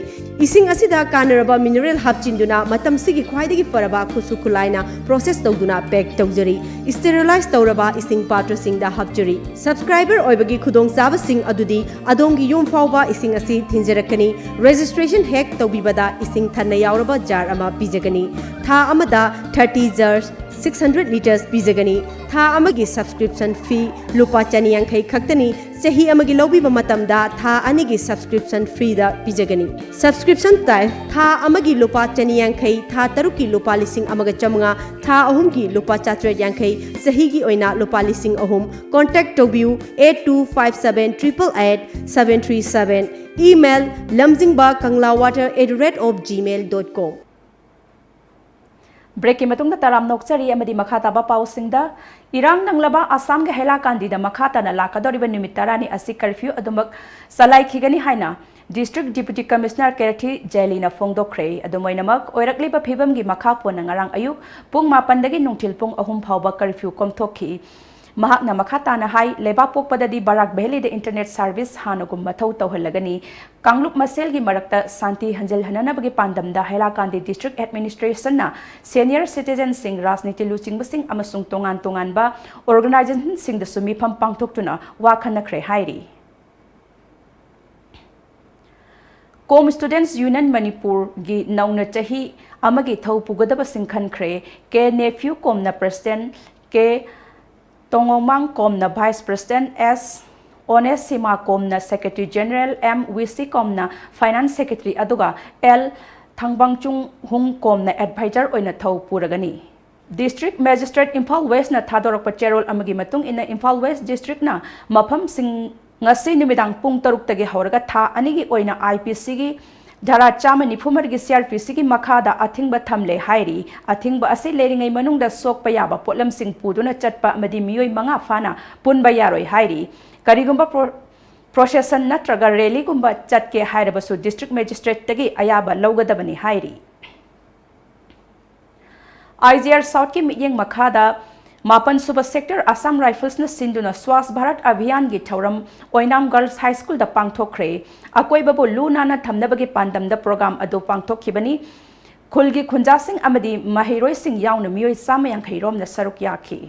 ꯏꯁꯤꯡ ꯑꯁꯤꯗ ꯀꯥꯟꯅꯔꯕ ꯃꯤꯅꯔꯦꯜ ꯍꯥꯞꯆꯤꯟꯗꯨꯅ ꯃꯇꯝꯁꯤꯒꯤ ꯈ꯭ꯋꯥꯏꯗꯒꯤ ꯐꯔꯕ ꯈꯨꯠꯁꯨ ꯈꯨꯠꯂꯥꯏꯅ ꯄ꯭ꯔꯣꯁꯦꯁ ꯇꯧꯗꯨꯅ ꯄꯦꯛ ꯇꯧꯖꯔꯤ꯫ ꯁ꯭ꯇꯦꯔꯤꯂꯥꯏꯖ ꯇꯧꯔꯕ ꯏꯁꯤꯡ ꯄꯥꯇ꯭ꯔꯁꯤꯡꯗ ꯍꯥꯞꯆꯔꯤ꯫ ꯁꯕꯁꯀ꯭ꯔꯥꯏꯕꯔ ꯑꯣꯏꯕꯒꯤ ꯈꯨꯗꯣꯡꯆꯥꯕꯁꯤꯡ ꯑꯗꯨꯗꯤ ꯑꯗꯣꯝꯒꯤ ꯌꯨꯝ ꯐꯥꯎꯕ ꯏꯁꯤꯡ ꯑꯁꯤ ꯊꯤꯟꯖꯔꯛꯀꯅꯤ꯫ ꯔꯦꯖꯤꯁꯇ꯭ꯔꯦꯁꯟ ꯍꯦꯛ ꯇꯧꯕꯤꯕꯗ ꯏꯁꯤꯡ ꯊꯟꯅ ꯌꯥꯎꯔꯕ ꯖꯥꯔ ꯑꯃ ꯄꯤꯖꯒꯅꯤ꯫ ꯊꯥ ꯑꯃꯗ thirty jar, six hundred litres ꯄꯤꯖꯒꯅꯤ꯫ ꯊꯥ ꯑꯃꯒꯤ ꯁꯕꯁꯀ꯭ꯔꯤꯞꯁꯟ ꯐꯤ ꯂꯨꯄꯥ ꯆꯅꯤꯌꯥꯡꯈꯩ ꯈꯛꯇꯅꯤ꯫ ꯆꯍꯤ ꯑꯃꯒꯤ ꯂꯧꯕꯤꯕ ꯃꯇꯝꯗ ꯊꯥ ꯑꯅꯤꯒꯤ ꯁꯕꯁꯀ꯭ꯔꯤꯞꯁꯟ ꯐ꯭ꯔꯤꯗ ꯄꯤꯖꯒꯅꯤ꯫ ꯁꯕꯁꯀ꯭ꯔꯤꯞꯁꯟ ꯇꯥꯏꯞ: ꯊꯥ ꯑꯃꯒꯤ ꯂꯨꯄꯥ ꯆꯅꯤꯌꯥꯡꯈꯩ, ꯊꯥ ꯇꯔꯨꯛꯀꯤ ꯂꯨꯄꯥ ꯂꯤꯁꯤꯡ ꯑꯃꯒ ꯆꯥꯃꯉꯥ, ꯊꯥ ꯑꯍꯨꯝꯒꯤ ꯂꯨꯄꯥ ꯆꯥꯇ꯭ꯔꯦꯠ ꯌꯥꯡꯈꯩ, ꯆꯍꯤꯒꯤ ꯑꯣꯏꯅ ꯂꯨꯄꯥ ꯂꯤꯁꯤꯡ ꯑꯍꯨꯝ꯫ Contact ꯇꯧꯕꯤꯌꯨ, eight two five seven triple eight seven three seven꯫ Email: lamjingba kangla water at the rate of gmail dot com꯫ ꯕ꯭ꯔꯦꯛꯀꯤ ꯃꯇꯨꯡꯗ ꯇꯔꯥꯝ ꯅꯣꯛꯆꯔꯤ ꯑꯃꯗꯤ ꯃꯈꯥ ꯇꯥꯕ ꯄꯥꯎꯁꯤꯡꯗ꯫ ꯏꯔꯥꯡ ꯅꯪꯂꯕ ꯑꯁꯥꯝꯒꯤ ꯍꯩꯂꯥꯀꯥꯟꯗꯤꯗ ꯃꯈꯥ ꯇꯥꯅ ꯂꯥꯛꯀꯗꯧꯔꯤꯕ ꯅꯨꯃꯤꯠ ꯇꯔꯥꯅꯤ ꯑꯁꯤ ꯀꯔꯐ꯭ꯌꯨ ꯑꯗꯨꯃꯛ ꯆꯂꯥꯏꯈꯤꯒꯅꯤ ꯍꯥꯏꯅ ꯗꯤꯁꯇ꯭ꯔꯤꯛ ꯗꯤꯄ꯭ꯌꯨꯇꯤ ꯀꯃꯤꯁꯅꯔ ꯀꯦꯔꯊꯤ ꯖꯦꯂꯤꯅ ꯐꯣꯡꯗꯣꯛꯈ꯭ꯔꯦ꯫ ꯑꯗꯨꯝ ꯑꯣꯏꯅꯃꯛ, ꯑꯣꯏꯔꯛꯂꯤꯕ ꯐꯤꯕꯝꯒꯤ ꯃꯈꯥ ꯄꯣꯟꯅ ꯉꯔꯥꯡ ꯑꯌꯨꯛ ꯄꯨꯡ ꯃꯥꯄꯟꯗꯒꯤ ꯅꯨꯡꯊꯤꯜ ꯄꯨꯡ ꯑꯍꯨꯝ ꯐꯥꯎꯕ ꯀꯔꯐ꯭ꯌꯨ ꯀꯣꯝꯊꯣꯛꯈꯤ꯫ ꯃꯍꯥꯛꯅ ꯃꯈꯥ ꯇꯥꯅ ꯍꯥꯏ, ꯂꯩꯕꯥꯛꯄꯣꯛꯄꯗꯗꯤ ꯕꯔꯥꯛ ꯚꯦꯂꯤꯗ ꯏꯟꯇꯔꯅꯦꯠ ꯁꯥꯔꯚꯤꯁ ꯍꯥꯟꯅꯒꯨꯝ ꯃꯊꯧ ꯇꯧꯍꯜꯂꯒꯅꯤ꯫ ꯀꯥꯡꯂꯨꯞ ꯃꯁꯦꯜꯒꯤ ꯃꯔꯛꯇ ꯁꯥꯟꯇꯤ ꯍꯟꯖꯤꯜꯍꯟꯅꯅꯕꯒꯤ ꯄꯥꯟꯗꯝꯗ ꯍꯩꯂꯥꯀꯥꯟꯗꯤ ꯗꯤꯁꯇ꯭ꯔꯤꯛ ꯑꯦꯗꯃꯤꯅꯤꯁꯇ꯭ꯔꯦꯁꯟꯅ ꯁꯦꯅꯤꯌꯔ ꯁꯤꯇꯤꯖꯟꯁꯤꯡ, ꯔꯥꯖꯅꯤꯇꯤ ꯂꯨꯆꯤꯡꯕꯁꯤꯡ ꯑꯃꯁꯨꯡ ꯇꯣꯉꯥꯟ ꯇꯣꯉꯥꯟꯕ ꯑꯣꯔꯒꯅꯥꯏꯖꯦꯁꯟꯁꯤꯡꯗꯁꯨ ꯃꯤꯐꯝ ꯄꯥꯡꯊꯣꯛꯇꯨꯅ ꯋꯥ ꯈꯟꯅꯈ꯭ꯔꯦ ꯍꯥꯏꯔꯤ꯫ ꯀꯣꯝ ꯁ꯭ꯇꯨꯗꯦꯟꯠꯁ ꯌꯨꯅꯤꯌꯟ ꯃꯅꯤꯄꯨꯔꯒꯤ ꯅꯧꯅ ꯆꯍꯤ ꯑꯃꯒꯤ ꯊꯧ ꯄꯨꯒꯗꯕꯁꯤꯡ ꯈꯟꯈ꯭ꯔꯦ꯫ ꯀꯦ ꯅꯦꯐ꯭ꯌꯨ ꯀꯣꯝꯅ ꯄ꯭ꯔꯦꯁꯤꯗꯦꯟꯠ, ꯀꯦ ꯇꯣꯉꯣꯃꯥꯡ ꯀꯣꯝꯅ ꯚꯥꯏꯁ ꯄ꯭ꯔꯦꯁꯤꯗꯦꯟꯠ, ꯑꯦꯁ ꯑꯣꯅꯦꯁꯤꯃꯥ ꯀꯣꯝꯅ ꯁꯦꯀ꯭ꯔꯦꯇꯔꯤ ꯖꯦꯅꯔꯦꯜ, ꯑꯦꯝ ꯋꯤꯁꯤ ꯀꯣꯝꯅ ꯐꯥꯏꯅꯥꯟꯁ ꯁꯦꯀ꯭ꯔꯦꯇꯔꯤ, ꯑꯗꯨꯒ ꯑꯦꯜ ꯊꯥꯡꯕꯥꯡꯆꯨꯡ ꯍꯨꯡ ꯀꯣꯝꯅ ꯑꯦꯗꯚꯥꯏꯖꯔ ꯑꯣꯏꯅ ꯊꯧ ꯄꯨꯔꯒꯅꯤ꯫ ꯗꯤꯁꯇ꯭ꯔꯤꯛ ꯃꯦꯖꯤꯁꯇ꯭ꯔꯦꯠ ꯏꯝꯐꯥꯜ ꯋꯦꯁꯅ ꯊꯥꯗꯣꯔꯛꯄ ꯆꯦꯔꯣꯜ ꯑꯃꯒꯤ ꯃꯇꯨꯡ ꯏꯟꯅ, ꯏꯝꯐꯥꯜ ꯋꯦꯁ ꯗꯤꯁꯇ꯭ꯔꯤꯛꯅ ꯃꯐꯝꯁꯤꯡ ꯉꯁꯤ ꯅꯨꯃꯤꯗꯥꯡ ꯄꯨꯡ ꯇꯔꯨꯛꯇꯒꯤ ꯍꯧꯔꯒ ꯊꯥ ꯑꯅꯤꯒꯤ ꯑꯣꯏꯅ ꯑꯥꯏ ꯄꯤ ꯁꯤꯒꯤ ꯙꯥꯔꯥ ꯆꯥꯝꯃ ꯅꯤꯐꯨ ꯃꯔꯤꯒꯤ ꯁꯤ ꯑꯥꯔ ꯄꯤ ꯁꯤꯒꯤ ꯃꯈꯥꯗ ꯑꯊꯤꯡꯕ ꯊꯝꯂꯦ ꯍꯥꯏꯔꯤ꯫ ꯑꯊꯤꯡꯕ ꯑꯁꯤ ꯂꯩꯔꯤꯉꯩ ꯃꯅꯨꯡꯗ ꯁꯣꯛꯄ ꯌꯥꯕ ꯄꯣꯠꯂꯝꯁꯤꯡ ꯄꯨꯗꯨꯅ ꯆꯠꯄ ꯑꯃꯗꯤ ꯃꯤꯑꯣꯏ ꯃꯉꯥ ꯐꯥꯅ ꯄꯨꯟꯕ ꯌꯥꯔꯣꯏ ꯍꯥꯏꯔꯤ꯫ ꯀꯔꯤꯒꯨꯝꯕ ꯄ꯭ꯔꯣ-, ꯄ꯭ꯔꯣꯁꯦꯁꯟ ꯅꯠꯇ꯭ꯔꯒ ꯔꯦꯂꯤꯒꯨꯝꯕ ꯆꯠꯀꯦ ꯍꯥꯏꯔꯕꯁꯨ ꯗꯤꯁꯇ꯭ꯔꯤꯛ ꯃꯦꯖꯤꯁꯇ꯭ꯔꯦꯠꯇꯒꯤ ꯑꯌꯥꯕ ꯂꯧꯒꯗꯕꯅꯤ ꯍꯥꯏꯔꯤ꯫ ꯑꯥꯏ ꯖꯤ ꯑꯥꯔ ꯁꯥꯎꯠꯀꯤ ꯃꯤꯠꯌꯦꯡ ꯃꯈꯥꯗ ꯃꯥꯄꯟ ꯁꯨꯕ ꯁꯦꯛꯇꯔ ꯑꯁꯥꯝ ꯔꯥꯏꯐꯜꯁꯅ ꯁꯤꯟꯗꯨꯅ ꯁ꯭ꯋꯥꯁ ꯚꯥꯔꯠ ꯑꯚꯤꯌꯥꯟꯒꯤ ꯊꯧꯔꯝ ꯑꯣꯏꯅꯥꯝ ꯒꯔꯜꯁ ꯍꯥꯏ ꯁ꯭ꯀꯨꯜꯗ ꯄꯥꯡꯊꯣꯛꯈ꯭ꯔꯦ꯫ ꯑꯀꯣꯏꯕꯕꯨ ꯂꯨ ꯅꯥꯟꯅ ꯊꯝꯅꯕꯒꯤ ꯄꯥꯟꯗꯝꯗ ꯄ꯭ꯔꯣꯒ꯭ꯔꯥꯝ ꯑꯗꯨ ꯄꯥꯡꯊꯣꯛꯈꯤꯕꯅꯤ꯫ ꯈꯨꯜꯒꯤ ꯈꯨꯟꯖꯥꯁꯤꯡ ꯑꯃꯗꯤ ꯃꯍꯩꯔꯣꯏꯁꯤꯡ ꯌꯥꯎꯅ ꯃꯤꯑꯣꯏ ꯆꯥꯝꯃ ꯌꯥꯡꯈꯩ ꯔꯣꯝꯅ ꯁꯔꯨꯛ ꯌꯥꯈꯤ꯫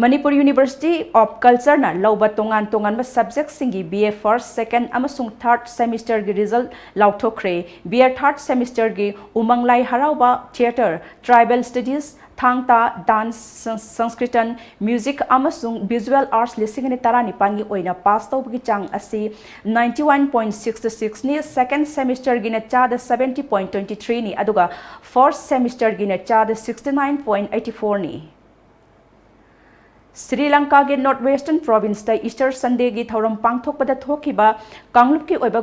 ꯃꯅꯤꯄꯨꯔ ꯌꯨꯅꯤꯚꯔꯁꯤꯇꯤ ꯑꯣꯐ ꯀꯜꯆꯔꯅ ꯂꯧꯕ ꯇꯣꯉꯥꯟ ꯇꯣꯉꯥꯟꯕ ꯁꯕꯖꯦꯛꯁꯤꯡꯒꯤ ꯕꯤ ꯑꯦ ꯐꯥꯔꯁꯠ, ꯁꯦꯀꯦꯟꯗ ꯑꯃꯁꯨꯡ ꯊꯥꯔꯗ ꯁꯦꯃꯤꯁꯇꯔꯒꯤ ꯔꯤꯖꯜꯠ ꯂꯥꯎꯊꯣꯛꯈ꯭ꯔꯦ꯫ ꯕꯤ ꯑꯦ ꯊꯥꯔꯗ ꯁꯦꯃꯤꯁꯇꯔꯒꯤ ꯎꯃꯪ ꯂꯥꯏ ꯍꯔꯥꯎꯕ, ꯊꯤꯌꯦꯇꯔ, ꯇ꯭ꯔꯥꯏꯕꯦꯜ ꯁ꯭ꯇꯗꯤꯁ, ꯊꯥꯡ ꯇꯥ, ꯗꯥꯟꯁ, ꯁꯪ-, ꯁꯪꯁꯀ꯭ꯔꯤꯇꯟ, ꯃ꯭ꯌꯨꯖꯤꯛ ꯑꯃꯁꯨꯡ ꯚꯤꯖꯨꯑꯦꯜ ꯑꯥꯔꯠꯁ ꯂꯤꯁꯤꯡ ꯑꯅꯤ ꯇꯔꯥꯅꯤꯄꯥꯟꯒꯤ ꯑꯣꯏꯅ ꯄꯥꯁ ꯇꯧꯕꯒꯤ ꯆꯥꯡ ꯑꯁꯤ ninety one point six six ꯅꯤ, ꯁꯦꯀꯦꯟꯗ ꯁꯦꯃꯤꯁꯇꯔꯒꯤꯅ ꯆꯥꯗ seventy point twenty three ꯅꯤ, ꯑꯗꯨꯒ ꯐꯥꯔꯁꯠ ꯁꯦꯃꯤꯁꯇꯔꯒꯤꯅ ꯆꯥꯗ sixty nine point eighty four ꯅꯤ꯫ ꯁ꯭ꯔꯤ ꯂꯪꯀꯥꯒꯤ ꯅꯣꯔꯠ ꯋꯦꯁꯇꯔꯟ ꯄ꯭ꯔꯣꯚꯤꯟꯁꯇ ꯏꯁꯇꯔ ꯁꯟꯗꯦꯒꯤ ꯊꯧꯔꯝ ꯄꯥꯡꯊꯣꯛꯄꯗ ꯊꯣꯛꯈꯤꯕ ꯀꯥꯡꯂꯨꯞꯀꯤ ꯑꯣꯏꯕ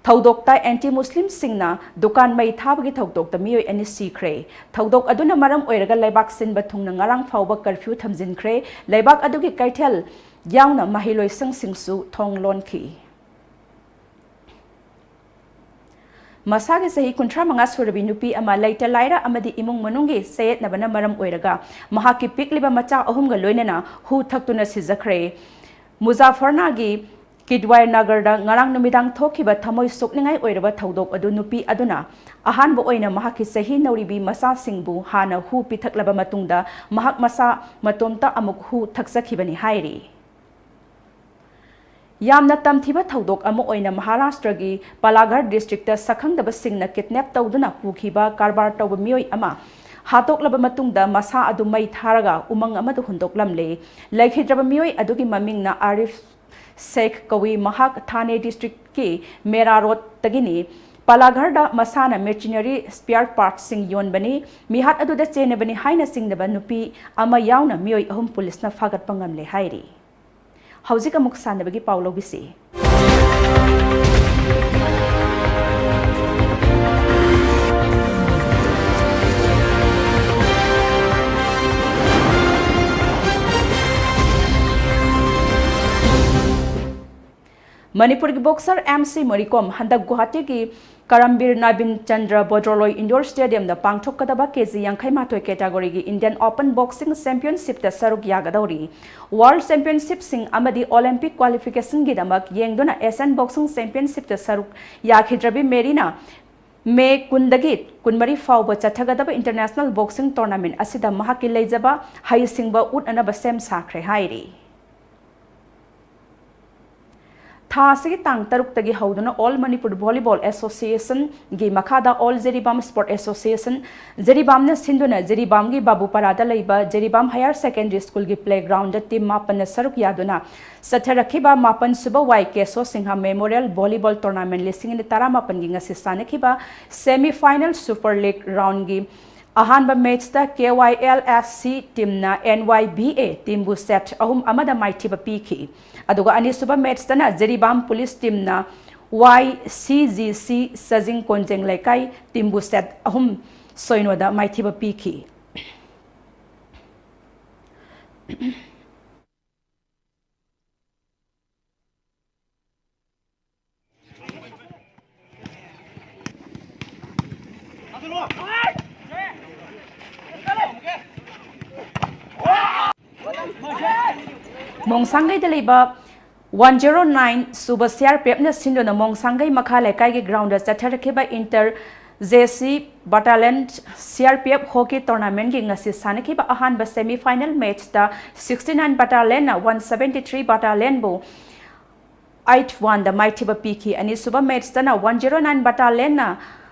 ꯊꯧꯗꯣꯛꯇ ꯑꯦꯟꯇꯤ ꯃꯨꯁꯂꯤꯝꯁꯤꯡꯅ ꯗꯨꯀꯥꯟ ꯃꯩ ꯊꯥꯕꯒꯤ ꯊꯧꯗꯣꯛꯇ ꯃꯤꯑꯣꯏ ꯑꯅꯤ ꯁꯤꯈ꯭ꯔꯦ꯫ ꯊꯧꯗꯣꯛ ꯑꯗꯨꯅ ꯃꯔꯝ ꯑꯣꯏꯔꯒ ꯂꯩꯕꯥꯛ ꯁꯤꯟꯕ ꯊꯨꯡꯅ ꯉꯔꯥꯡ ꯐꯥꯎꯕ ꯀꯔꯐ꯭ꯌꯨ ꯊꯝꯖꯤꯟꯈ꯭ꯔꯦ꯫ ꯂꯩꯕꯥꯛ ꯑꯗꯨꯒꯤ ꯀꯩꯊꯦꯜ ꯌꯥꯎꯅ ꯃꯍꯩꯂꯣꯏꯁꯪꯁꯤꯡꯁꯨ ꯊꯣꯡ ꯂꯣꯟꯈꯤ꯫ ꯃꯁꯥꯒꯤ ꯆꯍꯤ ꯀꯨꯟꯊ꯭ꯔꯥ ꯃꯉꯥ ꯁꯨꯔꯕꯤ ꯅꯨꯄꯤ ꯑꯃ ꯂꯩꯇ ꯂꯥꯏꯔ ꯑꯃꯗꯤ ꯏꯃꯨꯡ ꯃꯅꯨꯡꯒꯤ ꯆꯌꯦꯠꯅꯕꯅ ꯃꯔꯝ ꯑꯣꯏꯔꯒ ꯃꯍꯥꯛꯀꯤ ꯄꯤꯛꯂꯤꯕ ꯃꯆꯥ ꯑꯍꯨꯝꯒ ꯂꯣꯏꯅꯅ ꯍꯨ ꯊꯛꯇꯨꯅ ꯁꯤꯖꯈ꯭ꯔꯦ꯫ ꯃꯨꯖꯥꯐꯔꯅꯥꯒꯤ ꯀꯤꯗꯋꯥꯏ ꯅꯒꯔꯗ ꯉꯔꯥꯡ ꯅꯨꯃꯤꯗꯥꯡ ꯊꯣꯛꯈꯤꯕ ꯊꯃꯣꯏ ꯁꯣꯛꯅꯤꯡꯉꯥꯏ ꯑꯣꯏꯔꯕ ꯊꯧꯗꯣꯛ ꯑꯗꯨ ꯅꯨꯄꯤ ꯑꯗꯨꯅ ꯑꯍꯥꯟꯕ ꯑꯣꯏꯅ ꯃꯍꯥꯛꯀꯤ ꯆꯍꯤ ꯅꯧꯔꯤꯕꯤ ꯃꯆꯥꯁꯤꯡꯕꯨ ꯍꯥꯟꯅ ꯍꯨ ꯄꯤꯊꯛꯂꯕ ꯃꯇꯨꯡꯗ ꯃꯍꯥꯛ ꯃꯁꯥ ꯃꯇꯣꯝꯇ ꯑꯃꯨꯛ ꯍꯨ ꯊꯛꯆꯈꯤꯕꯅꯤ ꯍꯥꯏꯔꯤ꯫ ꯌꯥꯝꯅ ꯇꯝꯊꯤꯕ ꯊꯧꯗꯣꯛ ꯑꯃ ꯑꯣꯏꯅ ꯃꯍꯥꯔꯥꯁꯇ꯭ꯔꯒꯤ ꯄꯥꯂꯥꯘꯔ ꯗꯤꯁꯇ꯭ꯔꯤꯛꯇ ꯁꯛꯈꯪꯗꯕꯁꯤꯡꯅ ꯀꯤꯗꯅꯦꯞ ꯇꯧꯗꯨꯅ ꯄꯨꯈꯤꯕ ꯀꯔꯕꯥꯔ ꯇꯧꯕ ꯃꯤꯑꯣꯏ ꯑꯃ ꯍꯥꯠꯇꯣꯛꯂꯕ ꯃꯇꯨꯡꯗ ꯃꯁꯥ ꯑꯗꯨ ꯃꯩ ꯊꯥꯔꯒ ꯎꯃꯪ ꯑꯃꯗ ꯍꯨꯟꯗꯣꯛꯂꯝꯂꯦ꯫ ꯂꯩꯈꯤꯗ꯭ꯔꯕ ꯃꯤꯑꯣꯏ ꯑꯗꯨꯒꯤ ꯃꯃꯤꯡꯅ ꯑꯥꯔꯤꯐ ꯁꯦꯈ ꯀꯧꯏ꯫ ꯃꯍꯥꯛ ꯊꯥꯅꯦ ꯗꯤꯁꯇ꯭ꯔꯤꯛꯀꯤ ꯃꯦꯔꯥ ꯔꯣꯗꯇꯒꯤꯅꯤ꯫ ꯄꯥꯂꯥꯘꯔꯗ ꯃꯁꯥꯅ ꯃꯦꯆꯤꯅꯔꯤ ꯁ꯭ꯄꯤꯌꯥꯔ ꯄꯥꯔꯠꯁꯤꯡ ꯌꯣꯟꯕꯅꯤ꯫ ꯃꯤꯍꯥꯠ ꯑꯗꯨꯗ ꯆꯦꯟꯅꯕꯅꯤ ꯍꯥꯏꯅ ꯆꯤꯡꯅꯕ ꯅꯨꯄꯤ ꯑꯃ ꯌꯥꯎꯅ ꯃꯤꯑꯣꯏ ꯑꯍꯨꯝ ꯄꯨꯂꯤꯁꯅ ꯐꯥꯒꯠꯄ ꯉꯝꯂꯦ ꯍꯥꯏꯔꯤ꯫ ꯍꯧꯖꯤꯛ ꯑꯃꯨꯛ ꯁꯥꯟꯅꯕꯒꯤ ꯄꯥꯎ ꯂꯧꯕꯤꯁꯤ꯫ ꯃꯅꯤꯄꯨꯔꯒꯤ ꯕꯣꯛꯁꯔ ꯑꯦꯝ ꯁꯤ ꯃꯔꯤꯀꯣꯝ ꯍꯟꯗꯛ ꯒꯨꯋꯥꯍꯥꯇꯤꯒꯤ ꯀꯔꯝꯕꯤꯔ ꯅꯕꯤꯟ ꯆꯟꯗ꯭ꯔ ꯕꯣꯗ꯭ꯔꯣꯂꯣꯏ ꯏꯟꯗꯣꯔ ꯁ꯭ꯇꯦꯗꯤꯌꯝꯗ ꯄꯥꯡꯊꯣꯛꯀꯗꯕ ꯀꯦ ꯖꯤ ꯌꯥꯡꯈꯩ ꯃꯥꯊꯣꯏ ꯀꯦꯇꯥꯒꯣꯔꯤꯒꯤ ꯏꯟꯗꯤꯌꯟ ꯑꯣꯄꯟ ꯕꯣꯛꯁꯤꯡ ꯆꯦꯝꯄꯤꯌꯟꯁꯤꯞꯇ ꯁꯔꯨꯛ ꯌꯥꯒꯗꯧꯔꯤ꯫ ꯋꯥꯔꯜꯗ ꯆꯦꯝꯄꯤꯌꯟꯁꯤꯞꯁꯤꯡ ꯑꯃꯗꯤ ꯑꯣꯂꯦꯝꯄꯤꯛ ꯀ꯭ꯋꯥꯂꯤꯐꯤꯀꯦꯁꯟꯒꯤꯗꯃꯛ ꯌꯦꯡꯗꯨꯅ ꯑꯦꯁꯤꯌꯥꯟ ꯕꯣꯛꯁꯤꯡ ꯆꯦꯝꯄꯤꯌꯟꯁꯤꯞꯇ ꯁꯔꯨꯛ ꯌꯥꯈꯤꯗ꯭ꯔꯕꯤ ꯃꯦꯔꯤꯅ ꯃꯦ ꯀꯨꯟꯗꯒꯤ ꯀꯨꯟꯃꯔꯤ ꯐꯥꯎꯕ ꯆꯠꯊꯒꯗꯕ ꯏꯟꯇꯔꯅꯦꯁꯅꯦꯜ ꯕꯣꯛꯁꯤꯡ ꯇꯣꯔꯅꯥꯃꯦꯟꯠ ꯑꯁꯤꯗ ꯃꯍꯥꯛꯀꯤ ꯂꯩꯖꯕ ꯍꯩꯁꯤꯡꯕ ꯎꯠꯅꯅꯕ ꯁꯦꯝ ꯁꯥꯈ꯭ꯔꯦ ꯍꯥꯏꯔꯤ꯫ ꯊꯥ ꯑꯁꯤꯒꯤ ꯇꯥꯡ ꯇꯔꯨꯛꯇꯒꯤ ꯍꯧꯗꯨꯅ ꯑꯣꯜ ꯃꯅꯤꯄꯨꯔ ꯚꯣꯂꯤꯕꯣꯜ ꯑꯦꯁꯣꯁꯤꯌꯦꯁꯟꯒꯤ ꯃꯈꯥꯗ ꯑꯣꯜ ꯖꯤꯔꯤꯕꯥꯝ ꯁ꯭ꯄꯣꯔꯠ ꯑꯦꯁꯣꯁꯤꯌꯦꯁꯟ ꯖꯤꯔꯤꯕꯥꯝꯅ ꯁꯤꯟꯗꯨꯅ ꯖꯤꯔꯤꯕꯥꯝꯒꯤ ꯕꯥꯕꯨꯄꯥꯔꯥꯗ ꯂꯩꯕ ꯖꯤꯔꯤꯕꯥꯝ ꯍꯥꯌꯔ ꯁꯦꯀꯦꯟꯗꯔꯤ ꯁ꯭ꯀꯨꯜꯒꯤ ꯄ꯭ꯂꯦꯒ꯭ꯔꯥꯎꯟꯗ ꯇꯤꯝ ꯃꯥꯄꯟꯅ ꯁꯔꯨꯛ ꯌꯥꯗꯨꯅ ꯆꯠꯊꯔꯛꯈꯤꯕ ꯃꯥꯄꯟ ꯁꯨꯕ Y Kesho Singh memorial volleyball tournament ꯂꯤꯁꯤꯡ ꯑꯅꯤ ꯇꯔꯥꯃꯥꯄꯟꯒꯤ ꯉꯁꯤ ꯁꯥꯟꯅꯈꯤꯕ ꯁꯦꯃꯤ ꯐꯥꯏꯅꯦꯜ ꯁꯨꯄꯔ ꯂꯤꯒ ꯔꯥꯎꯟꯒꯤ ꯑꯍꯥꯟꯕ ꯃꯦꯆꯇ ꯀꯦ ꯋꯥꯏ ꯑꯦꯜ ꯑꯦꯁ ꯁꯤ ꯇꯤꯝꯅ ꯑꯦꯟ ꯋꯥꯏ ꯕꯤ ꯑꯦ ꯇꯤꯝꯕꯨ ꯁꯦꯠ ꯑꯍꯨꯝ ꯑꯃꯗ ꯃꯥꯏꯊꯤꯕ ꯄꯤꯈꯤ꯫ ꯑꯗꯨꯒ ꯑꯅꯤꯁꯨꯕ ꯃꯦꯆꯇꯅ ꯖꯤꯔꯤꯕꯥꯝ ꯄꯨꯂꯤꯁ ꯇꯤꯝꯅ ꯋꯥꯏ ꯁꯤ ꯖꯤ ꯁꯤ ꯁꯖꯤꯡ ꯀꯣꯟꯖꯦꯡ ꯂꯩꯀꯥꯏ ꯇꯤꯝꯕꯨ ꯁꯦꯠ ꯑꯍꯨꯝ ꯁꯣꯏꯅꯣꯗ ꯃꯥꯏꯊꯤꯕ ꯄꯤꯈꯤ꯫ ꯃꯣꯡꯁꯥꯡꯒꯩꯗ ꯂꯩꯕ ꯋꯥꯟ ꯖꯦꯔꯣ ꯅꯥꯏꯟ ꯁꯨꯕ ꯁꯤ ꯑꯥꯔ ꯄꯤ ꯑꯦꯐꯅ ꯁꯤꯟꯗꯨꯅ ꯃꯣꯡꯁꯥꯡꯒꯩ ꯃꯈꯥ ꯂꯩꯀꯥꯏꯒꯤ ground ꯆꯠꯊꯔꯛꯈꯤꯕ enter J C battalion C R P F hockey ꯇꯣꯔꯅꯥꯃꯦꯟꯠꯀꯤ ꯉꯁꯤ ꯁꯥꯟꯅꯈꯤꯕ ꯑꯍꯥꯟꯕ ꯁꯦꯃꯤ ꯐꯥꯏꯅꯦꯜ ꯃꯦꯆꯇ ꯁꯤꯛꯁꯇꯤ ꯅꯥꯏꯟ ꯕꯇꯥꯂꯤꯌꯟꯅ ꯋꯥꯟ ꯁꯕꯦꯟꯇꯤ ꯊ꯭ꯔꯤ ꯕꯇꯥꯂꯤꯌꯟꯕꯨ eight one ꯗ ꯃꯥꯏꯊꯤꯕ ꯄꯤꯈꯤ꯫ ꯑꯅꯤꯁꯨꯕ ꯃꯦꯠꯁꯇꯅ one zero nine Battalionꯅ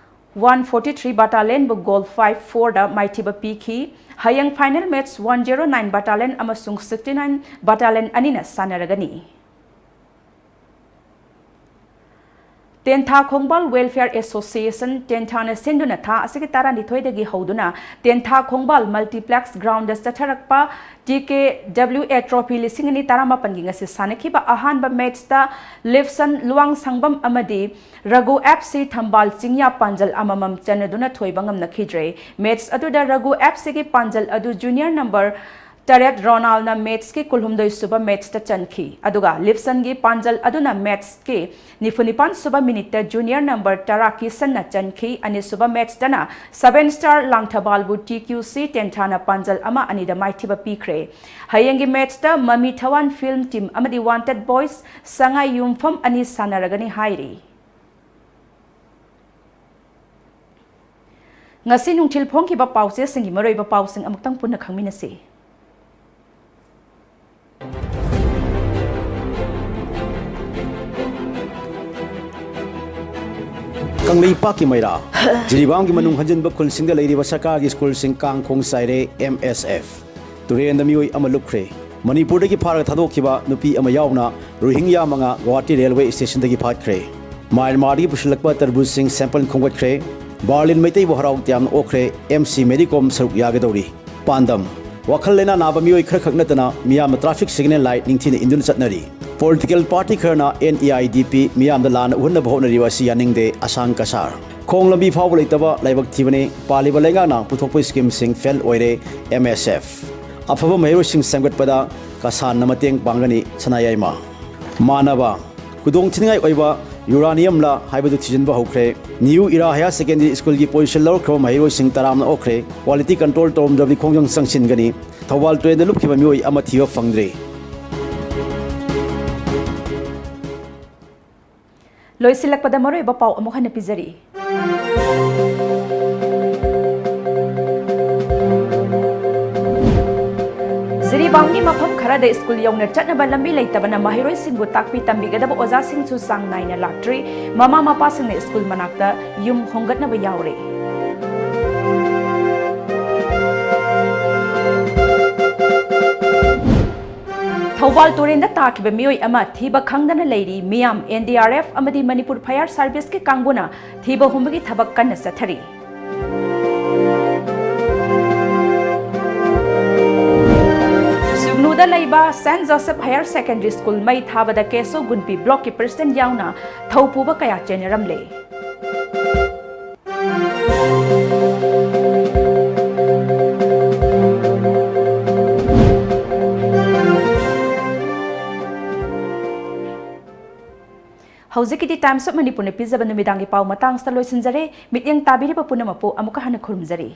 one forty three Battalionꯕꯨ goal five fourꯗ ꯃꯥꯏꯊꯤꯕ ꯄꯤꯈꯤ꯫ ꯍꯌꯦꯡ final match one zero nine Battalion ꯑꯃꯁꯨꯡ sixty nine Battalion ꯑꯅꯤꯅ ꯁꯥꯟꯅꯔꯒꯅꯤ꯫ ꯇꯦꯟꯊꯥ ꯈꯣꯡꯕꯥꯜ Welfare Association, ꯇꯦꯟꯊꯥꯅ ꯁꯤꯟꯗꯨꯅ ꯊꯥ ꯑꯁꯤꯒꯤ ꯇꯔꯥꯅꯤꯊꯣꯏꯗꯒꯤ ꯍꯧꯗꯨꯅ ꯇꯦꯟꯊꯥ ꯈꯣꯡꯕꯥꯜ Multiplex Groundꯗ ꯆꯠꯊꯔꯛꯄ T K W A Trophy ꯂꯤꯁꯤꯡ ꯑꯅꯤ ꯇꯔꯥꯃꯥꯄꯟꯒꯤ ꯉꯁꯤ ꯁꯥꯟꯅꯈꯤꯕ ꯑꯍꯥꯟꯕ ꯃꯦꯠꯁꯇ ꯂꯤꯞꯁꯟ ꯂꯨꯋꯥꯡꯁꯪꯕꯝ ꯑꯃꯗꯤ ꯔꯘꯨ F C ꯊꯝꯕꯥꯜ ꯆꯤꯡꯌꯥ ꯄꯥꯟꯖꯜ ꯑꯃꯃꯝ ꯆꯟꯅꯗꯨꯅ ꯊꯣꯏꯕ ꯉꯝꯅꯈꯤꯗ꯭ꯔꯦ꯫ ꯃꯦꯠꯁ ꯑꯗꯨꯗ ꯔꯘꯨ F Cꯒꯤ ꯄꯥꯟꯖꯜ ꯑꯗꯨ junior number ꯇꯔꯦꯠ ꯔꯣꯅꯥꯜꯅ ꯃꯦꯠꯁꯀꯤ ꯀꯨꯟꯍꯨꯝꯗꯣꯏ ꯁꯨꯕ ꯃꯦꯠꯁꯇ ꯆꯟꯈꯤ, ꯑꯗꯨꯒ ꯂꯤꯞꯁꯟꯒꯤ ꯄꯥꯟꯖꯜ ꯑꯗꯨꯅ ꯃꯦꯠꯁꯀꯤ ꯅꯤꯐꯨꯅꯤꯄꯥꯟ ꯁꯨꯕ ꯃꯤꯅꯤꯠꯇ junior number ꯇꯔꯥ ꯀꯤꯁꯟꯅ ꯆꯟꯈꯤ꯫ ꯑꯅꯤꯁꯨꯕ ꯃꯦꯠꯁꯇꯅ Seven Star ꯂꯥꯡꯊꯕꯥꯜꯕꯨ T Q C ꯇꯦꯟꯊꯥꯅ ꯄꯥꯟꯖꯜ ꯑꯃ ꯑꯅꯤꯗ ꯃꯥꯏꯊꯤꯕ ꯄꯤꯈ꯭ꯔꯦ꯫ ꯍꯌꯦꯡꯒꯤ ꯃꯦꯠꯁꯇ ꯃꯃꯤ ꯊꯋꯥꯟ film team ꯑꯃꯗꯤ Wanted Boys ꯁꯉꯥꯏ ꯌꯨꯝꯐꯝ ꯑꯅꯤ ꯁꯥꯟꯅꯔꯒꯅꯤ ꯍꯥꯏꯔꯤ꯫ ꯉꯁꯤ ꯅꯨꯡꯊꯤꯜ ꯐꯣꯡꯈꯤꯕ ꯄꯥꯎꯆꯦꯁꯤꯡꯒꯤ ꯃꯔꯨꯑꯣꯏꯕ ꯄꯥꯎꯁꯤꯡ ꯑꯃꯨꯛꯇꯪ ꯄꯨꯟꯅ ꯈꯪꯃꯤꯟꯅꯁꯤ꯫ ꯀꯪꯂꯩꯄꯥꯛꯀꯤ ꯃꯩꯔꯥ, ꯖꯤꯔꯤꯕꯥꯝꯒꯤ ꯃꯅꯨꯡ ꯍꯟꯖꯤꯟꯕ ꯈꯨꯜꯁꯤꯡꯗ ꯂꯩꯔꯤꯕ ꯁꯔꯀꯥꯔꯒꯤ ꯁ꯭ꯀꯨꯜꯁꯤꯡ ꯀꯥꯡ ꯈꯣꯡ ꯆꯥꯏꯔꯦ꯫ M S F꯫ ꯇꯨꯔꯦꯟꯗ ꯃꯤꯑꯣꯏ ꯑꯃ ꯂꯨꯞꯈ꯭ꯔꯦ꯫ ꯃꯅꯤꯄꯨꯔꯗꯒꯤ ꯐꯥꯔꯒ ꯊꯥꯗꯣꯛꯈꯤꯕ ꯅꯨꯄꯤ ꯑꯃ ꯌꯥꯎꯅ ꯔꯣꯍꯤꯡꯌꯥ ꯃꯉꯥ ꯒꯨꯋꯥꯍꯥꯇꯤ ꯔꯦꯜꯋꯦ ꯁ꯭ꯇꯦꯁꯟꯗꯒꯤ ꯐꯥꯈ꯭ꯔꯦ꯫ ꯃ꯭ꯌꯥꯟꯃꯥꯔꯗꯒꯤ ꯄꯨꯁꯤꯜꯂꯛꯄ ꯇꯔꯕꯨꯖꯁꯤꯡ sample ꯈꯣꯝꯒꯠꯈ꯭ꯔꯦ꯫ ꯕꯥꯔꯂꯤꯟ ꯃꯩꯇꯩꯕꯨ ꯍꯔꯥꯎ ꯇꯌꯥꯝꯅ ꯑꯣꯛꯈ꯭ꯔꯦ꯫ M C Mary Kom ꯁꯔꯨꯛ ꯌꯥꯒꯗꯧꯔꯤ꯫ ꯄꯥꯟꯗꯝ: ꯋꯥꯈꯜ ꯂꯩꯅꯥ ꯅꯥꯕ ꯃꯤꯑꯣꯏ ꯈꯔꯈꯛ ꯅꯠꯇꯅ ꯃꯤꯌꯥꯝꯅ traffic signal light ꯅꯤꯡꯊꯤꯅ ꯏꯟꯗꯨꯅ ꯆꯠꯅꯔꯤ꯫ Political party ꯈꯔꯅ N E I D P ꯃꯤꯌꯥꯝꯗ ꯂꯥꯟꯅ ꯎꯍꯟꯅꯕ ꯍꯣꯠꯅꯔꯤꯕ ꯑꯁꯤ ꯌꯥꯅꯤꯡꯗꯦ꯫ ꯑꯁꯥꯡ ꯀꯁꯥꯔ꯫ ꯈꯣꯡ ꯂꯝꯕꯤ ꯐꯥꯎꯕ ꯂꯩꯇꯕ ꯂꯥꯏꯕꯛ ꯊꯤꯕꯅꯤ꯫ ꯄꯥꯜꯂꯤꯕ ꯂꯩꯉꯥꯛꯅ ꯄꯨꯊꯣꯛꯄ schemeꯁꯤꯡ fail ꯑꯣꯏꯔꯦ꯫ M S F꯫ ꯑꯐꯕ ꯃꯍꯩꯔꯣꯏꯁꯤꯡ ꯁꯦꯝꯒꯠꯄꯗ ꯀꯁꯥꯟꯅ ꯃꯇꯦꯡ ꯄꯥꯡꯒꯅꯤ꯫ ꯁꯅꯥꯌꯥꯏꯃ꯫ ꯃꯥꯟꯅꯕ꯫ ꯈꯨꯗꯣꯡ ꯊꯤꯅꯤꯡꯉꯥꯏ ꯑꯣꯏꯕ uraniumꯂ ꯍꯥꯏꯕꯗꯨ ꯊꯤꯖꯤꯟꯕ ꯍꯧꯈ꯭ꯔꯦ꯫ New Era Higher Secondary Schoolꯒꯤ position ꯂꯧꯔꯛꯈ꯭ꯔꯕ ꯃꯍꯩꯔꯣꯏꯁꯤꯡ ꯇꯔꯥꯝꯅ ꯑꯣꯛꯈ꯭ꯔꯦ꯫ Quality control ꯇꯧꯔꯝꯗ꯭ꯔꯕꯗꯤ ꯈꯣꯡꯖꯪ ꯆꯪꯁꯤꯟꯒꯅꯤ꯫ ꯊꯧꯕꯥꯜ ꯇꯨꯔꯦꯜꯗ ꯂꯨꯞꯈꯤꯕ ꯃꯤꯑꯣꯏ ꯑꯃ ꯊꯤꯕ ꯐꯪꯗ꯭ꯔꯤ꯫ ꯂꯣꯏꯁꯤꯜꯂꯛꯄꯗ ꯃꯔꯨꯑꯣꯏꯕ ꯄꯥꯎ ꯑꯃꯨꯛ ꯍꯟꯅ ꯄꯤꯖꯔꯤ꯫ ꯖꯤꯔꯤ ꯄꯥꯝꯒꯤ ꯃꯐꯝ ꯈꯔꯗ ꯁ꯭ꯀꯨꯜ ꯌꯧꯅ ꯆꯠꯅꯕ ꯂꯝꯕꯤ ꯂꯩꯇꯕꯅ ꯃꯍꯩꯔꯣꯏꯁꯤꯡꯕꯨ ꯇꯥꯛꯄꯤ ꯇꯝꯕꯤꯒꯗꯕ ꯑꯣꯖꯥꯁꯤꯡꯁꯨ ꯆꯥꯡ ꯅꯥꯏꯅ ꯂꯥꯛꯇ꯭ꯔꯤ꯫ ꯃꯃꯥ ꯃꯄꯥꯁꯤꯡꯅ ꯁ꯭ꯀꯨꯜ ꯃꯅꯥꯛꯇ ꯌꯨꯝ ꯍꯣꯡꯒꯠꯅꯕ ꯌꯥꯎꯔꯦ꯫ ꯊꯧꯕꯥꯜ ꯇꯨꯔꯦꯟꯗ ꯇꯥꯈꯤꯕ ꯃꯤꯑꯣꯏ ꯑꯃ ꯊꯤꯕ ꯈꯪꯗꯅ ꯂꯩꯔꯤ꯫ ꯃꯤꯌꯥꯝ, N D R F ꯑꯃꯗꯤ ꯃꯅꯤꯄꯨꯔ Fire Serviceꯀꯤ ꯀꯥꯡꯕꯨꯅ ꯊꯤꯕ ꯍꯨꯝꯕꯒꯤ ꯊꯕꯛ ꯀꯟꯅ ꯆꯠꯊꯔꯤ꯫ ꯁꯨꯒꯅꯨꯗ ꯂꯩꯕ Saint Joseph Higher Secondary School ꯃꯩ ꯊꯥꯕꯗ K S O ꯒꯨꯟꯄꯤ blockꯀꯤ president ꯌꯥꯎꯅ ꯊꯧ ꯄꯨꯕ ꯀꯌꯥ ꯆꯦꯟꯅꯔꯝꯂꯦ꯫ ꯍꯧꯖꯤꯛꯀꯤꯗꯤ Times of Manipurꯅ ꯄꯤꯖꯕ ꯅꯨꯃꯤꯗꯥꯡꯒꯤ ꯄꯥꯎ ꯃꯇꯥꯡꯁꯤꯗ ꯂꯣꯏꯁꯤꯟꯖꯔꯦ꯫ ꯃꯤꯠꯌꯦꯡ ꯇꯥꯕꯤꯔꯤꯕ ꯄꯨꯝꯅꯃꯛꯄꯨ ꯑꯃꯨꯛꯀ ꯍꯟꯅ ꯈꯨꯔꯨꯝꯖꯔꯤ꯫